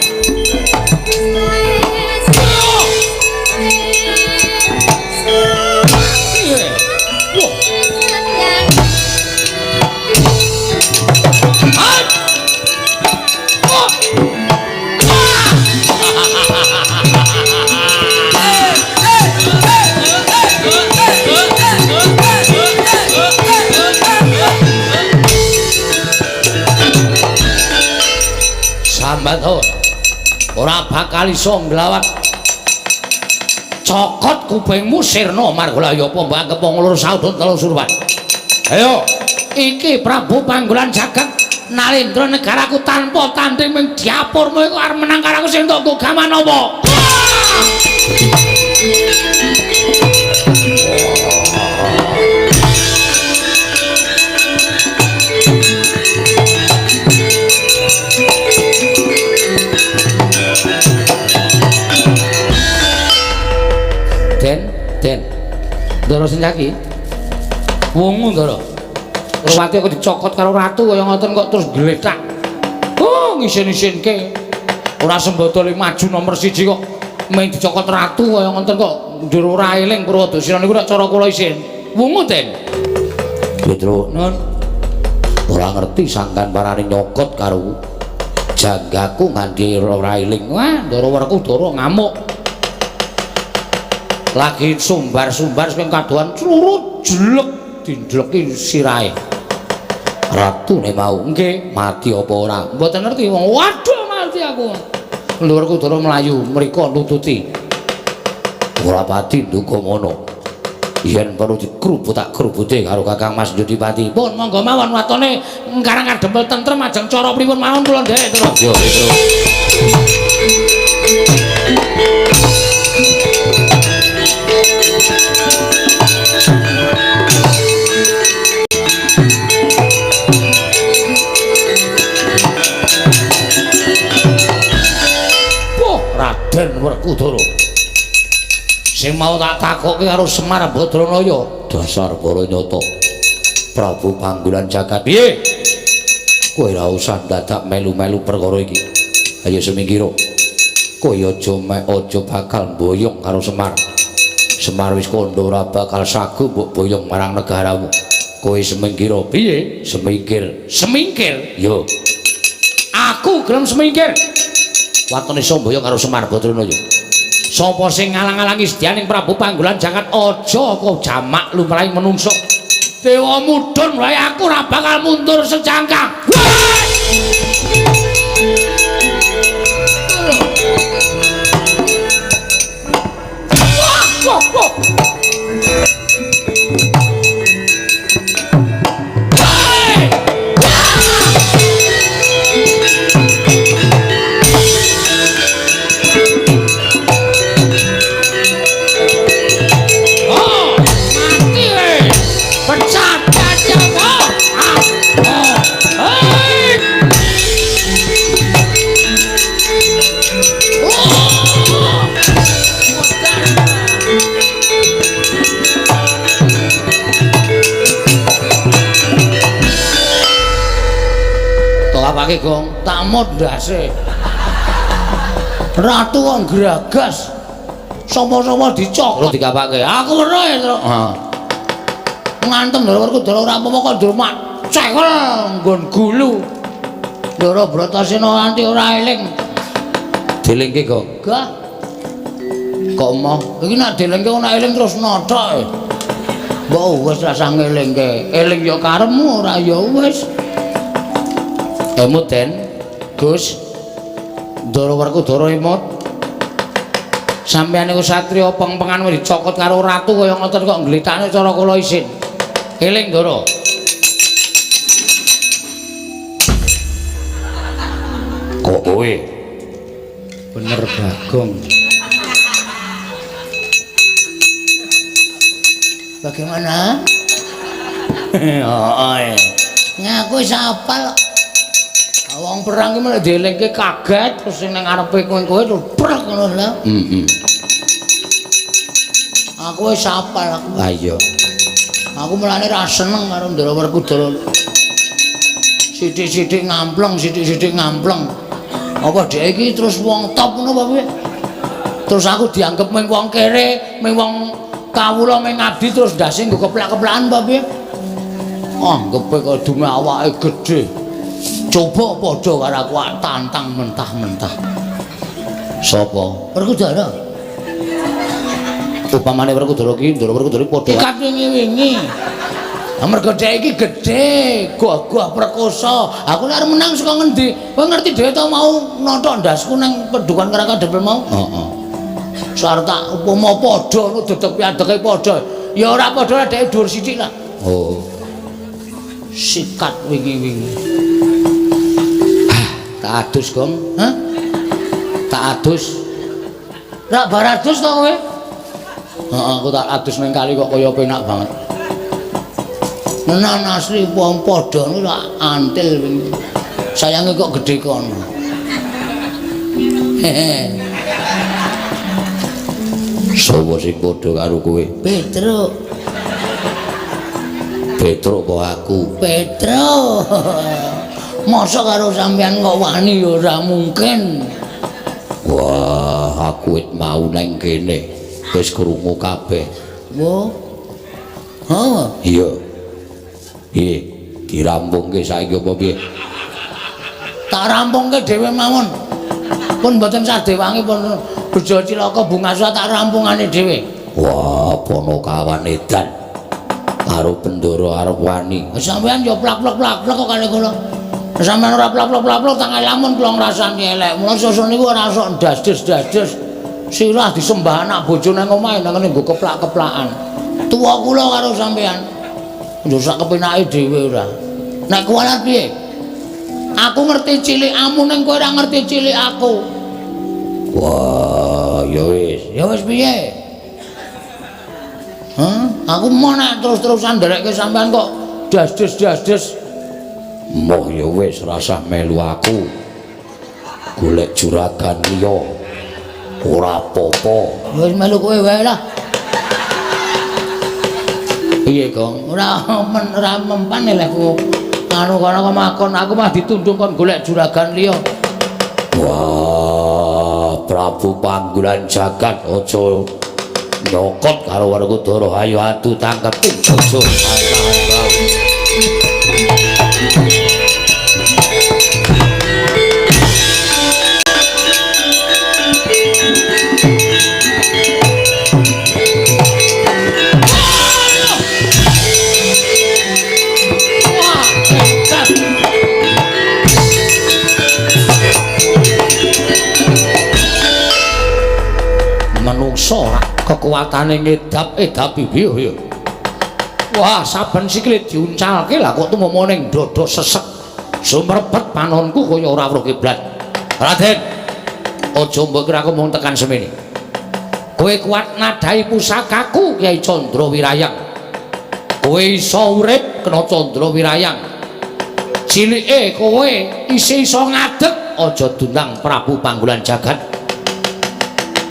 Sambat ora bakal iso nglawat. Cokot kupingmu sirna margolaya apa mbok anggep wong loro saudon telu surwan. Ayo, iki Prabu Panggulan Jagat Nalendra negaraku tanpa tanding ming diapurmu iku arep menang karo aku sing entuk gaman apa? Den, Den. Ndara Setyaki. Wungu Ndara. Ruwati aku dicokot karo ratu kaya ngoten kok terus gletak. Oh, ngisin-isinke. Ora sembada le maju nomor 1 kok main dicokot ratu kaya ngoten kok njur ora eling Purwadasina niku nek cara kula isin. Wungu, Den. Petro, Nun. Ora ngerti sangkan parane nyokot karo janggaku nganti ora eling. Wah, Ndara Werkudara ngamuk. Lagi sumbar-sumbar sing kadohan clurut jelek dindleki sirahe. Ratune mau nggih mati apa ora? Mboten ngerti wong. Waduh mati aku. Werkudara mlayu mriko nututi. Ora pati nduga ngono. Yen perlu dikrubut tak krubute karo Kakang Mas Jodipati. Pun monggo mawon watone Karang Kadempel tentrem ajeng cara pripun mawon kula nderek terus. Yo, Petro. Raden Werkudara sing mau tak takokke karo Semar Badranaya, dasar para nyata. Prabu Panggulan Jagat piye? Kowe ora usah dadak melu-melu perkara iki. Ayo semingkira. Kowe aja aja bakal mboyong karo Semar. Semar wis kandha ora bakal sagu mbok boyong marang negaramu. Kowe semingkira piye? Semingkir. Semingkir? Yo. Aku gelem semingkir. Watone iso mboyong karo Semar Badranaya. Sapa sing ngalang-alangi sedyaning Prabu Panggulan Jagat aja kok jamak lumrahing menungso. Dewa mudhun wae aku ora bakal mundur sejangkang. Wah, wah, wah. Hey! Wah! Digapake, Gong. Tak mut ndase. Ratu kok gragas. Sapa-sapa dicokot digapake. Aku weruh ya, Truk. Heeh. Ngantem Ndara Werkudara ora apa-apa kok ndrumak cekel nggon gulu. Ndara Bratasena nganti ora eling. Dilingke, Gong. Gah. Kok emoh? Iki nek dilingke ora eling terus nothok. Mbok wis rasah ngelingke. Eling ya karepmu, ora ya wis. Emut, Den. Gus. Ndara Werkudara emut. Sampeyan niku satriya pengpengan wis dicokot karo ratu kaya ngoten kok ngletakne cara kula isin. Eling, Ndara. Kok kowe? Bener, Bagong. Bagaimana? Heeh. Ngaku wis hafal. Wong perang ki malah dielingke kaget terus sing nang ngarepe kowe-kowe terus prek ngono lho. Heeh. Aku wis hafal aku. Ha iya. Aku mulane ra seneng karo Ndara Werkudara. Sithik-sithik ngampleng, sithik-sithik ngampleng. Apa dhek iki terus wong top ngono apa piye? Terus aku dianggep mung wong kere, mung wong kawula mung ngabdi terus ndase nggo keplak-keplakan apa piye? Anggepe kok dume awake gedhe. Coba padha karo aku tantang mentah-mentah. Sapa? Werkudara. Upamane Werkudara ki, Ndara Werkudara padha ikat wingi-wingi. Mergo dhek iki gedhe, gagah perkosa. Aku nek arep menang saka ngendi? Kowe ngerti dhewe to mau nothok ndasku nang pendukan Krakadempel mau? Heeh. Sar tak upama padha ngono dedeg piadege padha. Ya ora padha dhek dhuwur sithik lah. Oh. Sikat wingi-wingi. Tak adus, Gong. Hah? Tak adus. Rak bar adus to kowe? Heeh, aku tak adus ning kali kok kaya penak banget. Nenan asli wong padha niku rak antil wingi. Sayange kok gedhe kono. Hehe. Sopo sing padha karo kowe? Petruk. Petruk kok aku? Petruk. Mosok karo sampean kok wani ya ora mungkin. Wah, aku wit mau nang kene wis krungu kabeh. Wo. Ha? Iya. Piye? Dirampungke saiki apa piye? Tak rampungke dhewe mawon. Pun mboten sadewangi pun bejo cilaka bunga tak rampungane dhewe. Wah, Ponokawan edan. Karo Bendara arep wani. Sampeyan ya plak-plak-plak kok kali kula. Sampeyan ora plak-plak-plak tanggal lamun kula ngrasani elek. Mula sesuk niku ora sok ndas-des-das-des. Sirah disembah anak bojo nang omahe nang ngene nggo keplak-keplakan. Tuwa kula karo sampeyan. Yo sak kepenake dhewe ora. Nek kuwalat piye? Aku ngerti cilikamu ning kowe ora ngerti cilik aku. Wah, ya wis. Ya wis piye? Hah? Aku mau nek terus-terusan nderekke sampean kok das-des-das-des. Moh ya wis rasah melu aku. Golek juragan liya. Ora apa-apa. Ya wis melu kowe wae lah. Piye, Gong? Ora ora mempan lek ku. Anu kono kok makon aku mah ditundung kon golek juragan liya. Wah, Prabu Panggulan Jagat aja nyokot karo Werkudara. Ayo adu tangkep aja. Menungso kekuatane ngedap-edapi piye ya. Wah, saben sikile diuncalke lah kok tumama ning dada sesek. Sumrebet panonku kaya ora weruh kiblat. Raden, aja mbok kira aku mung tekan semene. Kowe kuat nadai pusakaku Kyai Candra Wirayang. Kowe iso urip kena Candra Wirayang. Cilike kowe isih iso ngadeg, aja dundang Prabu Panggulan Jagat.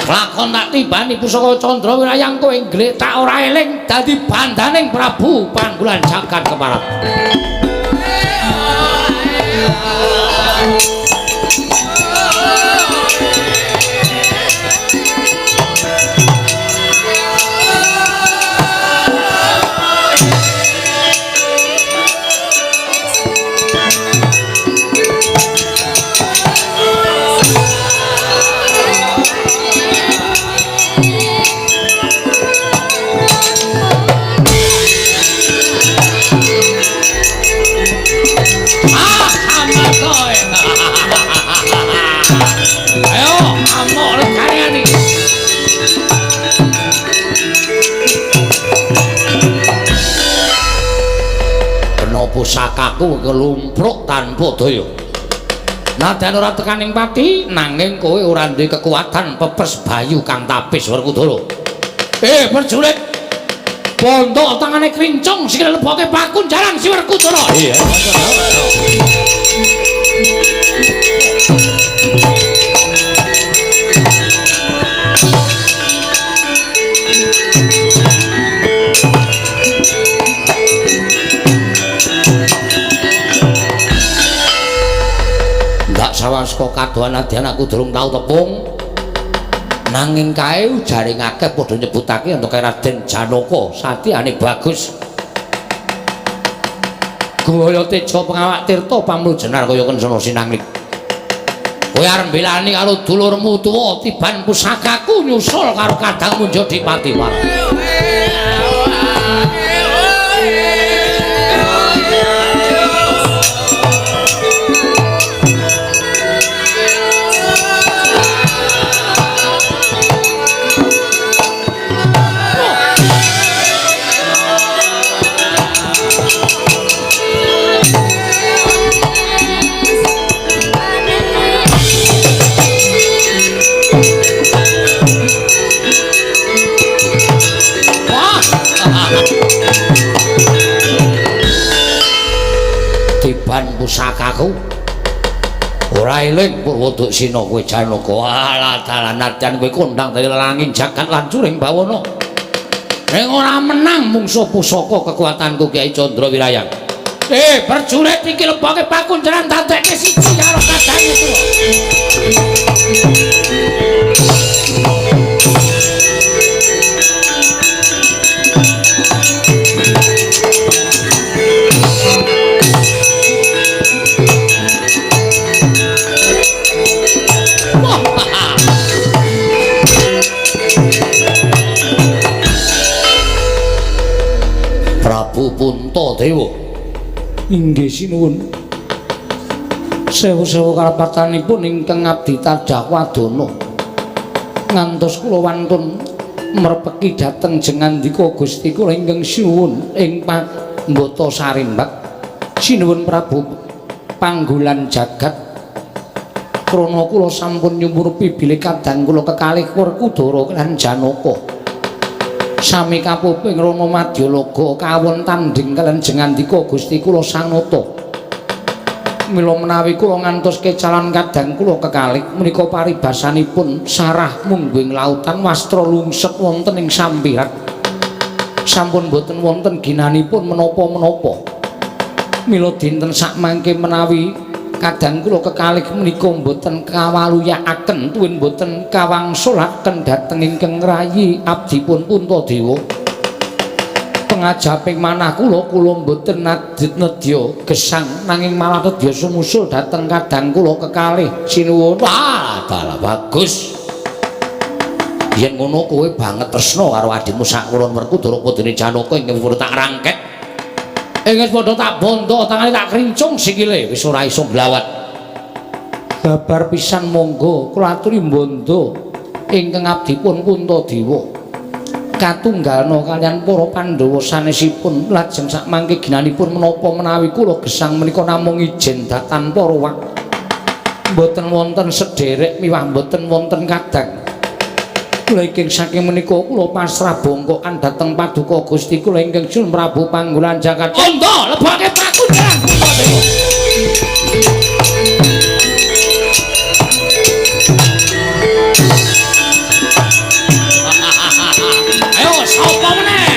Lakon tak tibani pusaka Candra Wirayang kowe nggletak ora eling dadi bandaning Prabu Panggulan Jagat keparap. Ayo, amuk legane iki. Kena pusakaku kelumpruk tanpa daya. Nadyan ora tekaning pati, nanging kowe ora duwe kekuatan pepes bayu kang tapis Werkudara. Prajurit. Bondo tangane krincung sikile leboke pakunjaran si Werkudara. Iya. Ndak sawang saka kadohan nadyan aku durung tau tepung. Nanging kae ujare akeh padha nyebutake yen Raden Janaka satyane bagus. Gaya teja pengawak tirta pamlujenar kaya kencana sinanglik. Kowe arep mbelani karo dulurmu tuwa tiban pusakaku nyusul karo kadangmu Jodipati Wara. Tiban pusakaku ora eling Purwoduksina kowe Janaka. Alah dalan nadyan kowe kondang dadi lelanging jagat lan curing bawana. Ning ora menang mungsuh pusaka kekuatanku Kyai Candra Wirayang. Prajurit iki leboke pakunjaran dadekke siji karo kadange tuwa. Prabu Puntadewa. Inggih sinuwun. Sewu-sewu karapatanipun ingkang abdi tadah wadana. Ngantos kula wantun merpeki dhateng jengandika Gusti kula ingkang sinuwun ing Pambata Sarimbak. Sinuwun Prabu Panggulan Jagat. Krana kula sampun nyumurupi bilih kadang kula kekalih Werkudara lan Janaka. Sami kapuping Rana Madyalaga kawon tandhing kaliyan jengandika Gusti kula Sanata. Mila menawi kula ngantos kecalan kadang kula kekalih menika paribasanipun sarah mungguing lautan wastra lungset wonten ing sampiran. Sampun boten wonten ginanipun menapa-menapa. Mila dinten sakmangke menawi kadang kula kekalih menika mboten kawaluyakaken tuwin mboten kawangsulaken dhateng ingkang rayi abdipun Puntadewa. Pengajaping manah kula kula mboten nedya gesang nanging malah nedya sumusul dhateng kadang kula kekalih. Sinuwun. Wah, dalah bagus. Yen ngono kowe banget tresna karo adhimu sakulon Werkudara padene Janaka ingkang tak rangkek. Ing wis padha tak bondo tangane tak krincung sikile wis ora iso nglawat. Babar pisan monggo kula aturi bondo ingkang abdipun Puntadewa. Katunggalna kaliyan para Pandhawa sanesipun lajeng sakmangke ginanipun menapa menawi kula gesang menika namung ijen datan para wak. Mboten wonten sederek miwah mboten wonten kadang. Kula ingkang saking menika kula pasrah bongkokan dhateng paduka Gusti kula ingkang Sun Prabu Panggulan Jagat. Bondo leboke pakunjaran Puntadewa. Ayo sapa meneh?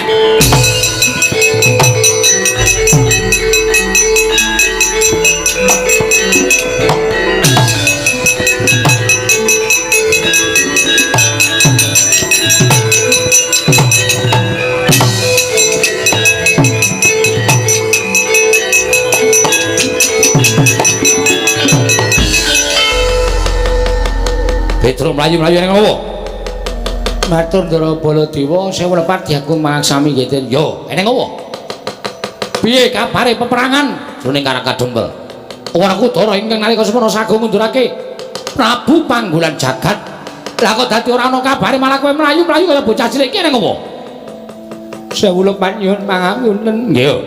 Petro mlayu-mlayu ning ngopo? Matur Ndara Baladewa, sewu lepat diagung mangaksami nggih. Yo, eneng opo? Piye kabare peperangan jroning Karang Kadempel? Werkudara ingkang nalika semana sagung ngundurake Prabu Panggulan Jagat. Lah kok dadi ora ana kabare malah kowe mlayu-mlayu kaya bocah cilik iki eneng opo? Sewu lepat nyuwun pangapunten. Nggih.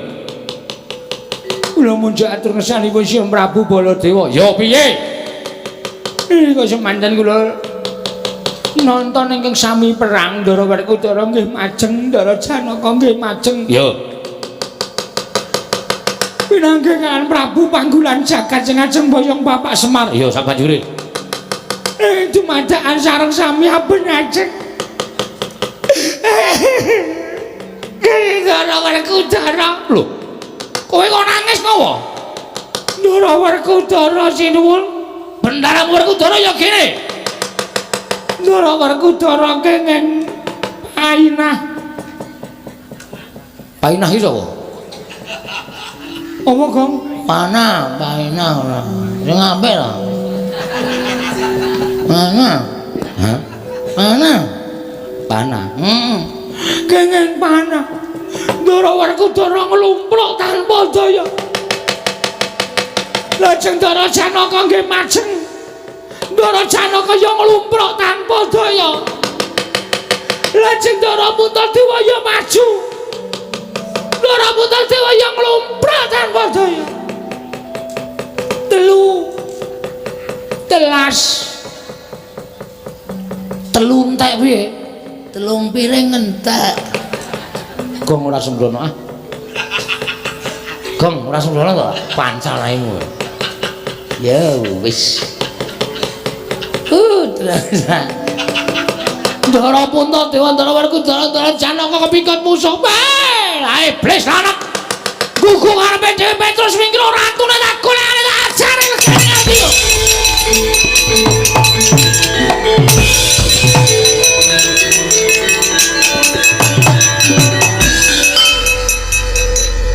Kula munjuk atur ngersanipun Sang Prabu Baladewa. Yo piye? Kok semanten kula nonton ingkang sami perang Ndara Werkudara nggih majeng, Ndara Janaka nggih majeng. Yo. Pinanggih kaliyan Prabu Panggulan Jagat sing ajeng boyong Bapak Semar. Yo sabanjure. Dumadakan sareng sami aben ajeng. Ndara Werkudara. Lho. Kowe kok nangis ngopo? Ndara Werkudara sinuwun. Bendara Werkudara ya kene. Ndara Werkudara kenging painah. Painah iki sapa? Apa, Gong? Panah, painah ora. Sing apik lho. Panah. Hah? Panah. Panah. Heeh. Kenging panah. Ndara Werkudara nglumpruk tanpa daya. Lajeng Ndara Janaka nggih majeng. Ndara Janaka ya nglumpruk tanpa daya. Lajeng Ndara Puntadewa ya maju. Ndara Puntadewa ya nglumpruk tanpa daya. Telu telas. Telu entek piye? Telung piring entek. Gong ora sembrono ah. Gong ora sembrono to? Pancal raimu. Ya wis. Terus. Ndara Puntadewa Ndara Werkudara Ndara Janaka kepikut musuh. Lah iblis lanang. Gugu ngarepe dhewe Petrus mingkir ratune tak golekane tak ajare legane ati.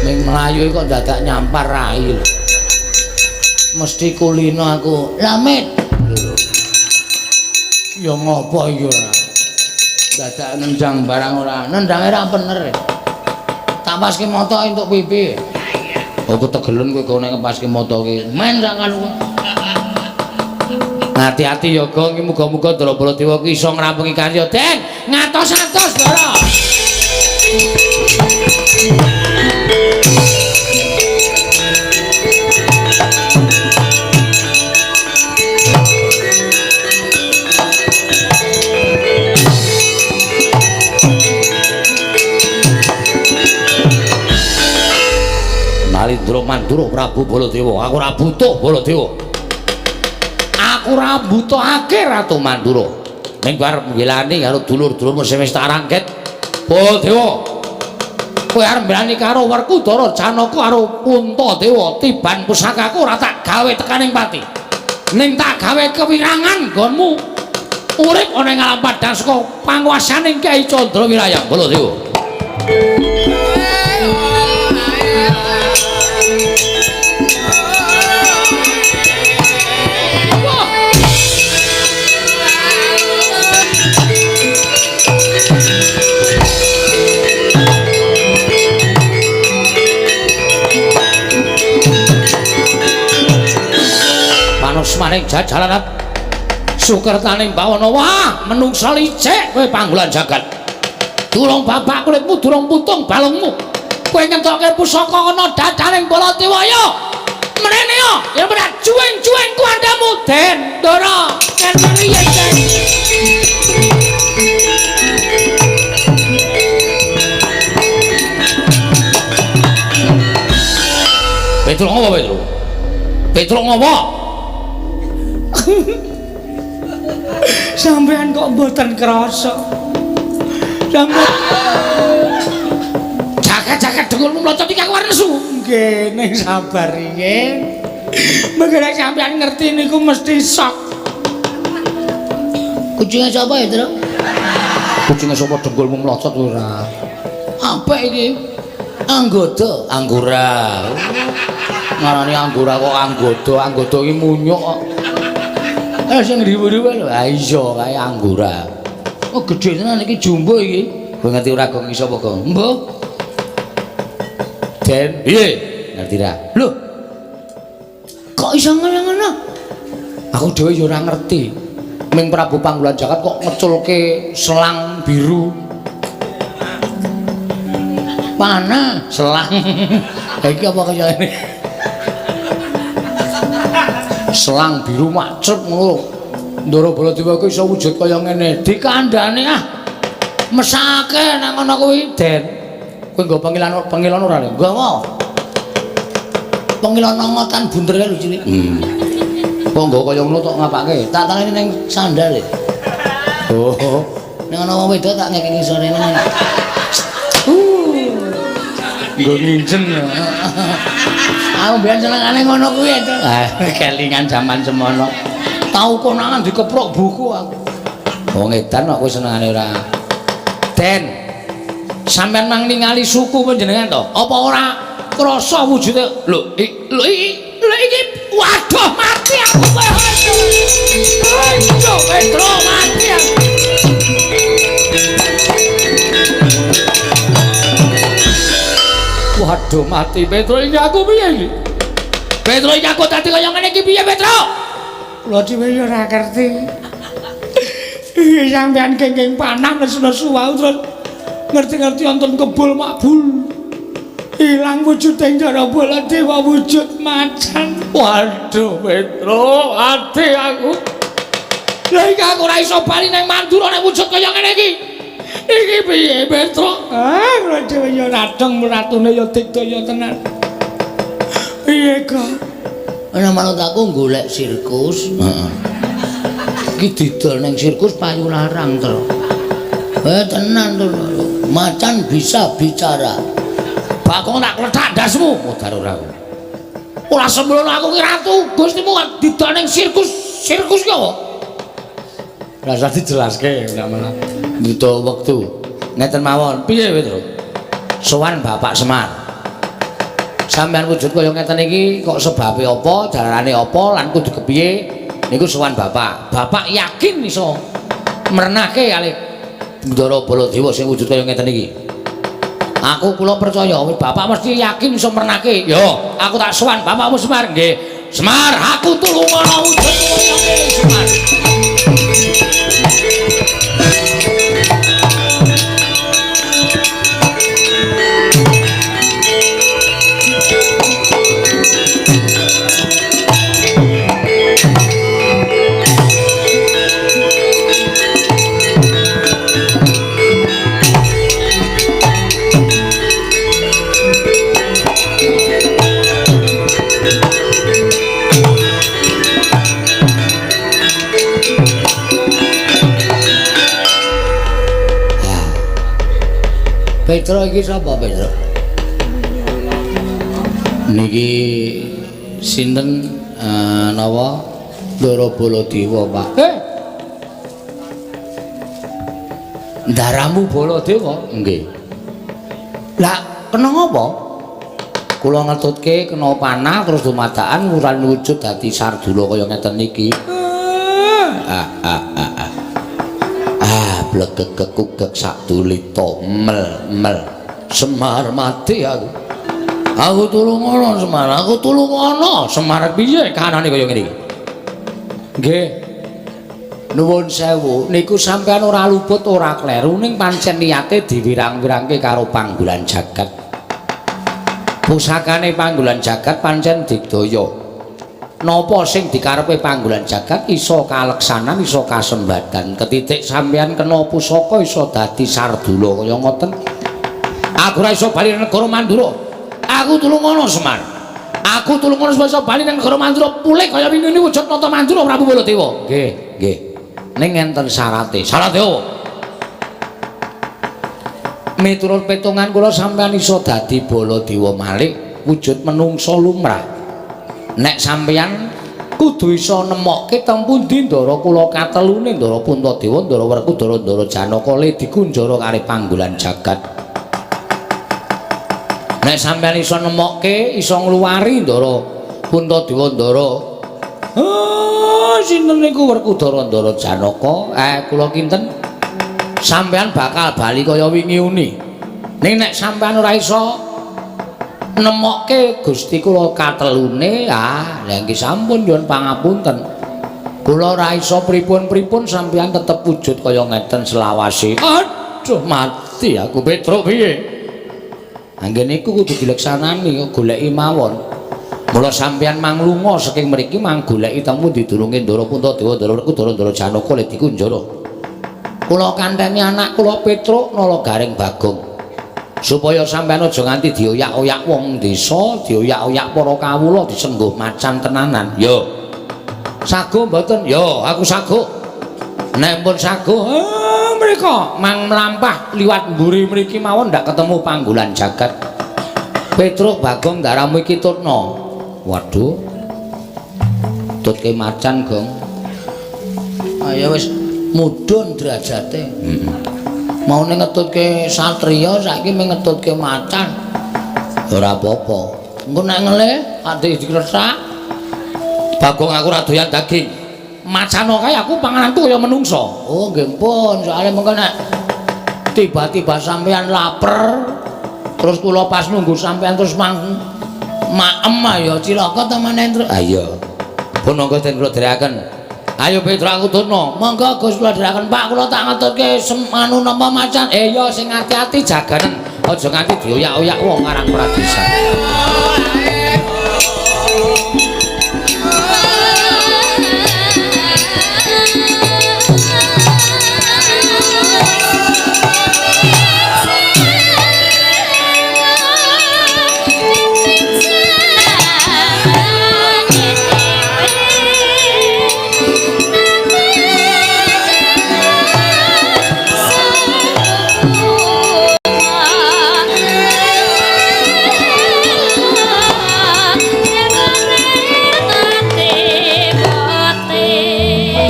Ning mlayu kok dadak nyampar rai lho. Mesti kulino aku. Lamit. Lho. Ya ngopo iki ora? Dadak nendang barang ora. Nendange ra bener. Tak paske moto entuk pipi. Oh ketegelen kowe kok nek ngepaske moto ki. Men sak kanu. Hati-hati ya Gong, muga-muga Ndara Baladewa ki iso ngrampungi karya. Den, ngatos-atos Ndara. Nalindra Mandura Prabu Baladewa, aku ora butuh Baladewa. Aku ora butuhake Ratu Mandura. Ning arep ngelani karo dulur-dulurmu sing wis tak rangket. Baladewa. Kowe arep mbelani karo Werkudara Janaka karo Puntadewa, tiban pusakaku ora tak gawe tekaning pati. Ning tak gawe kewirangan nggonmu urip ana ing alam padhang saka panguwasaning Kyai Candra Wiraya. Baladewa. Manusmaning jajalan sukertaning bawana. Wah, menungsa licik kowe Panggulan Jagat. Durung babak kulitmu, durung puntung balungmu. Kowe ngentokke pusaka ana dadaning Baladewa ya. Mrene ya, yen ora juweng-juweng kuwandamu Den Ndara. Ken riyen Den. Petruk ngopo Petruk? Petruk ngopo? Sampean kok mboten krasa. Sampean jagat-jagat dengkulmu mlocot iki aku arep nesu. Nggih, ning sabar riyin. Mengko nek sampean ngerti niku mesti sok. Kucinge sapa ya, Tru? Kucinge sapa dengkulmu mlocot ora? Apik iki. Anggoda, anggora. Ngarani anggora kok anggoda, anggoda iki munyuk kok. Sing riwu-riwu lho. Ha iya kae anggora. Oh gedhe tenan iki jumbo iki. Kowe ngerti ora Gong iso apa Gong? Mbah. Den, piye? Ngerti ra? Lho. Kok iso ngono-ngono? Aku dhewe ya ora ngerti. Ming Prabu Panggulan Jagat kok ngeculke selang biru. Panah selang. Ha iki apa kaya ngene? Selang biru macet ngono. Ndara Baladewa kuwi iso wujud kaya ngene. Dikandhane ah. Mesake nang ngono kuwi, Den. Kowe nggo pengilon ora lho? Nggawa. Pengilon ngotan bunder kae lho cilik. Kok nggo kaya ngono tok ngapake? Tak tangani ning sandal e. Oh. Ning ana wong wedok tak ngekeki sore ngene. Nggo ngincen ya. Aku mbiyen senengane ngono kuwi to. Ah, kelingan jaman semono. Tau konangan dikeprok buku aku. Wong edan kok kowe senengane ora. Den. Sampeyan mang ningali suku panjenengan to? Apa ora krasa wujude? Lho, lho iki waduh mati aku kowe. Ayo Petro mati aku. Waduh mati Petro iki aku piye iki? Petro iki aku dadi kaya ngene iki piye Petro? Kula dhewe ya ora ngerti. Iki sampean kenging panah nesu-nesu wau terus ngerti-ngerti wonten kebul makbul. Ilang wujude Ndara Baladewa wujud macan. Waduh Petro, ati aku. Lah iki aku ora iso bali nang Mandura nek wujud kaya ngene iki. Iki piye Petro? Ah, kula dhewe ya radeng ratune ya digdaya tenan. Piye kok? Ana manut aku golek sirkus. Heeh. Iki didol ning sirkus payu larang to. Tenan to. Macan bisa bicara. Bakong tak klethak ndasmu. Modar ora aku. Ora sembrono aku ki ratu, Gustimu didol ning sirkus. Sirkus ki apa? Rasa dijelaske nek malah butuh wektu. Ngeten mawon, piye Petro? Sowan Bapak Semar. Sampeyan wujud kaya ngeten iki kok sebabe apa, jalarane apa lan kudu kepiye niku sowan Bapak. Bapak yakin iso merenahke kalih Ndara Baladewa sing wujud kaya ngeten iki. Aku kula percaya Bapak mesti yakin iso merenahke. Yo, aku tak sowan Bapakmu Semar nggih. Semar, aku tulungono wujud kaya ngene Semar. Petro iki sapa Petro? Niki sinten napa Ndara Baladewa, Pak? Ndaramu Baladewa? Nggih. Lah kena ngapa? Kula ngetutke kena panah terus dumadakan wuran wujud dadi sardula kaya ngeten niki. Ah ah ah ah. Ah blegeg kekugek sak dulita mel mel. Semar mati aku. Aku tulungono Semar, aku tulungono. Semar piye kahanane kaya ngene iki? Nggih. Nuwun sewu, niku sampean ora luput ora kleru ning pancen niate diwirang-wirangke karo Panggulan Jagat. Pusakane Panggulan Jagat pancen digdaya. Napa sing dikarepe Panggulan Jagat iso kaleksanan, iso kasembadan. Ketitik sampean kena pusaka iso dadi sardula kaya ngoten. Aku ora iso bali nang negara Mandura. Aku tulungono Semar. Aku tulungono supaya iso bali nang negara Mandura pulih kaya wingi wujud nata Mandura Prabu Baladewa. Nggih, nggih. Ning enten syarate. Syarate opo? Miturut petungan kula sampean iso dadi Baladewa malih wujud menungsa lumrah. Nek sampean kudu iso nemokke teng pundi ndara kula katelune Ndara Puntadewa, Ndara Werkudara, Ndara Janaka le dikunjara karo Panggulan Jagat. Nek sampean iso nemokke, iso ngluwari Ndara Puntadewa, Ndara Oh, Sinten niku Werkudara Ndara Janaka? Kula kinten? Sampeyan bakal bali kaya wingi uni. Ning nek sampeyan ora iso nemokke Gusti kula katelune, ah, lha nggih sampun nyuwun pangapunten. Kula ora iso pripun-pripun, sampeyan tetep wujud kaya ngeten selawase. Aduh, mati aku Petruk piye? Anggen iku kudu dileksanani, goleki mawon. Mula sampeyan manglunga saking mriki mang goleki teng pundi durunge Ndara Puntadewa, Ndara Werkudara, Ndara Janaka le dikunjara. Kula kanteni anak kula Petruk Nala Gareng Bagong. Supaya sampeyan aja nganti dioyak-oyak wong desa, dioyak-oyak para kawula, disengguh macan tenanan. Yo. Sago mboten? Yo, aku sago. Nek pun sago, mriko mang mlampah liwat mburi mriki mawon ndak ketemu panggolan jagat. Petruk Bagong ndaramu iki tutna. Waduh. Tutke macan, Gong. Ayo wis mudhun derajate. Heeh. Maune ngetutke satriya saiki mung ngetutke macan. Ora apa-apa. Engko nek ngelih ate dikresak. Bagong aku ora doyan daging. Macano kae aku pangananku kaya menungsa. Oh nggih pun, soalé mengko nek tiba-tiba sampeyan lapar terus kula pas nunggu sampeyan terus mang maem ya cilaka ta maneh, Truk. Ah iya. Pun monggo den kula dherekaken. Ayo Petruk aku tutno. Monggo Gus kula dherekaken Pak, kula tak ngetutke anu napa macan. Iya sing ati-ati jaganen, aja nganti dioyak-oyak wong aran Pradesa.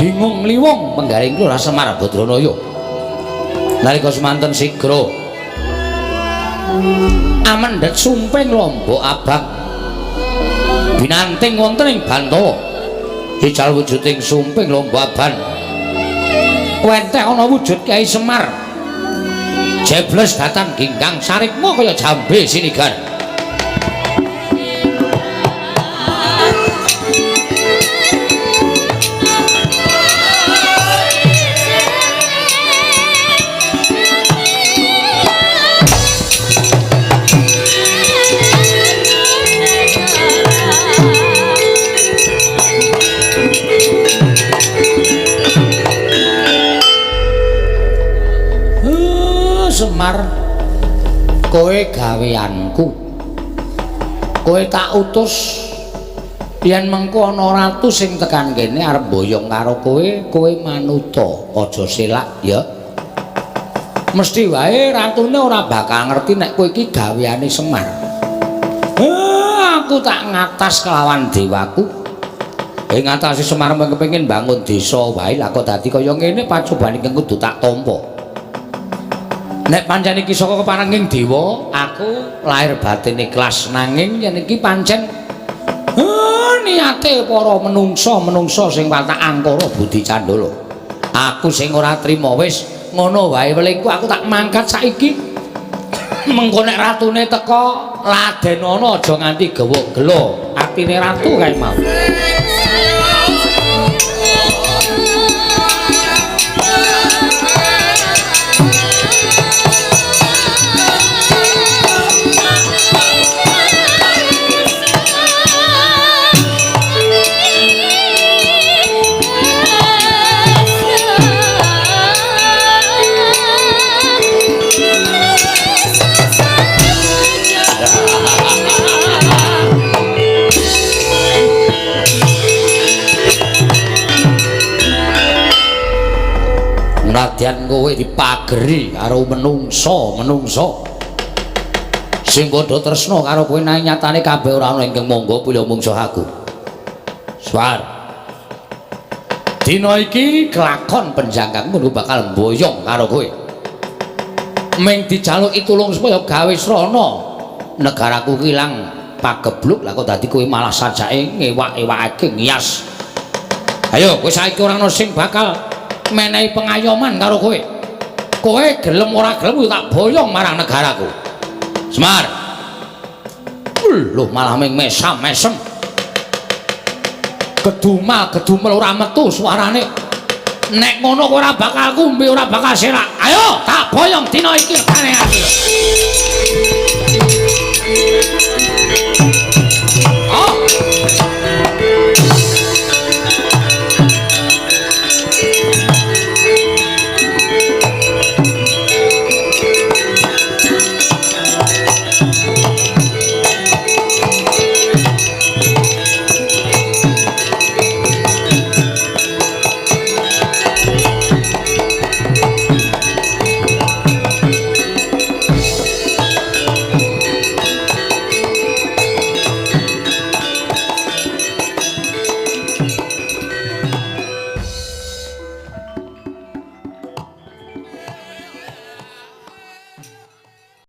Bingung liwung penggaring Lurah Semar Badranaya. Nalika semanten sigra amendhet sumping lombok abang binanting wonten ing Bantawa. Ical wujuding sumping lombok abang wenteh ana wujud Kyai Semar. Jebles datan ginggang sarikma kaya jambe sinigar. Semar, kowe gaweanku, kowe tak utus yen mengko ana ratu sing tekan kene arep mboyong karo kowe, kowe manuta, aja selak ya. Mesti wae ratune ora bakal ngerti nek kowe iki gaweane Semar. Aku tak ngatas kelawan dewaku. Ing ngatasi Semar mung kepengin bangun desa wae, lah kok dadi kaya ngene pacobane ingkang kudu tak tampa. Nek pancen iki saka keparenging dewa, aku lahir batin ikhlas, nanging yen iki pancen niate para menungsa-menungsa sing watak angkara budi candala. Aku sing ora trima wis ngono wae welingku, aku tak mangkat saiki. Mengko nek ratune teka ladenono aja nganti gewuk gelo atine ratu kae mau. Nadyan kowe dipageri karo menungsa-menungsa sing padha tresna karo kowe, nanging nyatane kabeh ora ana ingkang mangga pilih mungsuh aku. Swar. Dina iki kelakon penjangkangmu bakal mboyong karo kowe. Ming dijaluki tulung supaya gawe srana negaraku ilang pagebluk, lah kok dadi kowe malah sajake ngewak-ewakake ngias. Ayo kowe saiki ora ana sing bakal menehi pengayoman karo kowe. Kowe gelem ora gelem tak boyong marang negaraku. Semar. Lho malah ming mesam-mesem. Gedumal gedumel ora metu suarane. Nek ngono kowe ora bakal kumbi, ora bakal selak. Ayo tak boyong dina iki regane ati.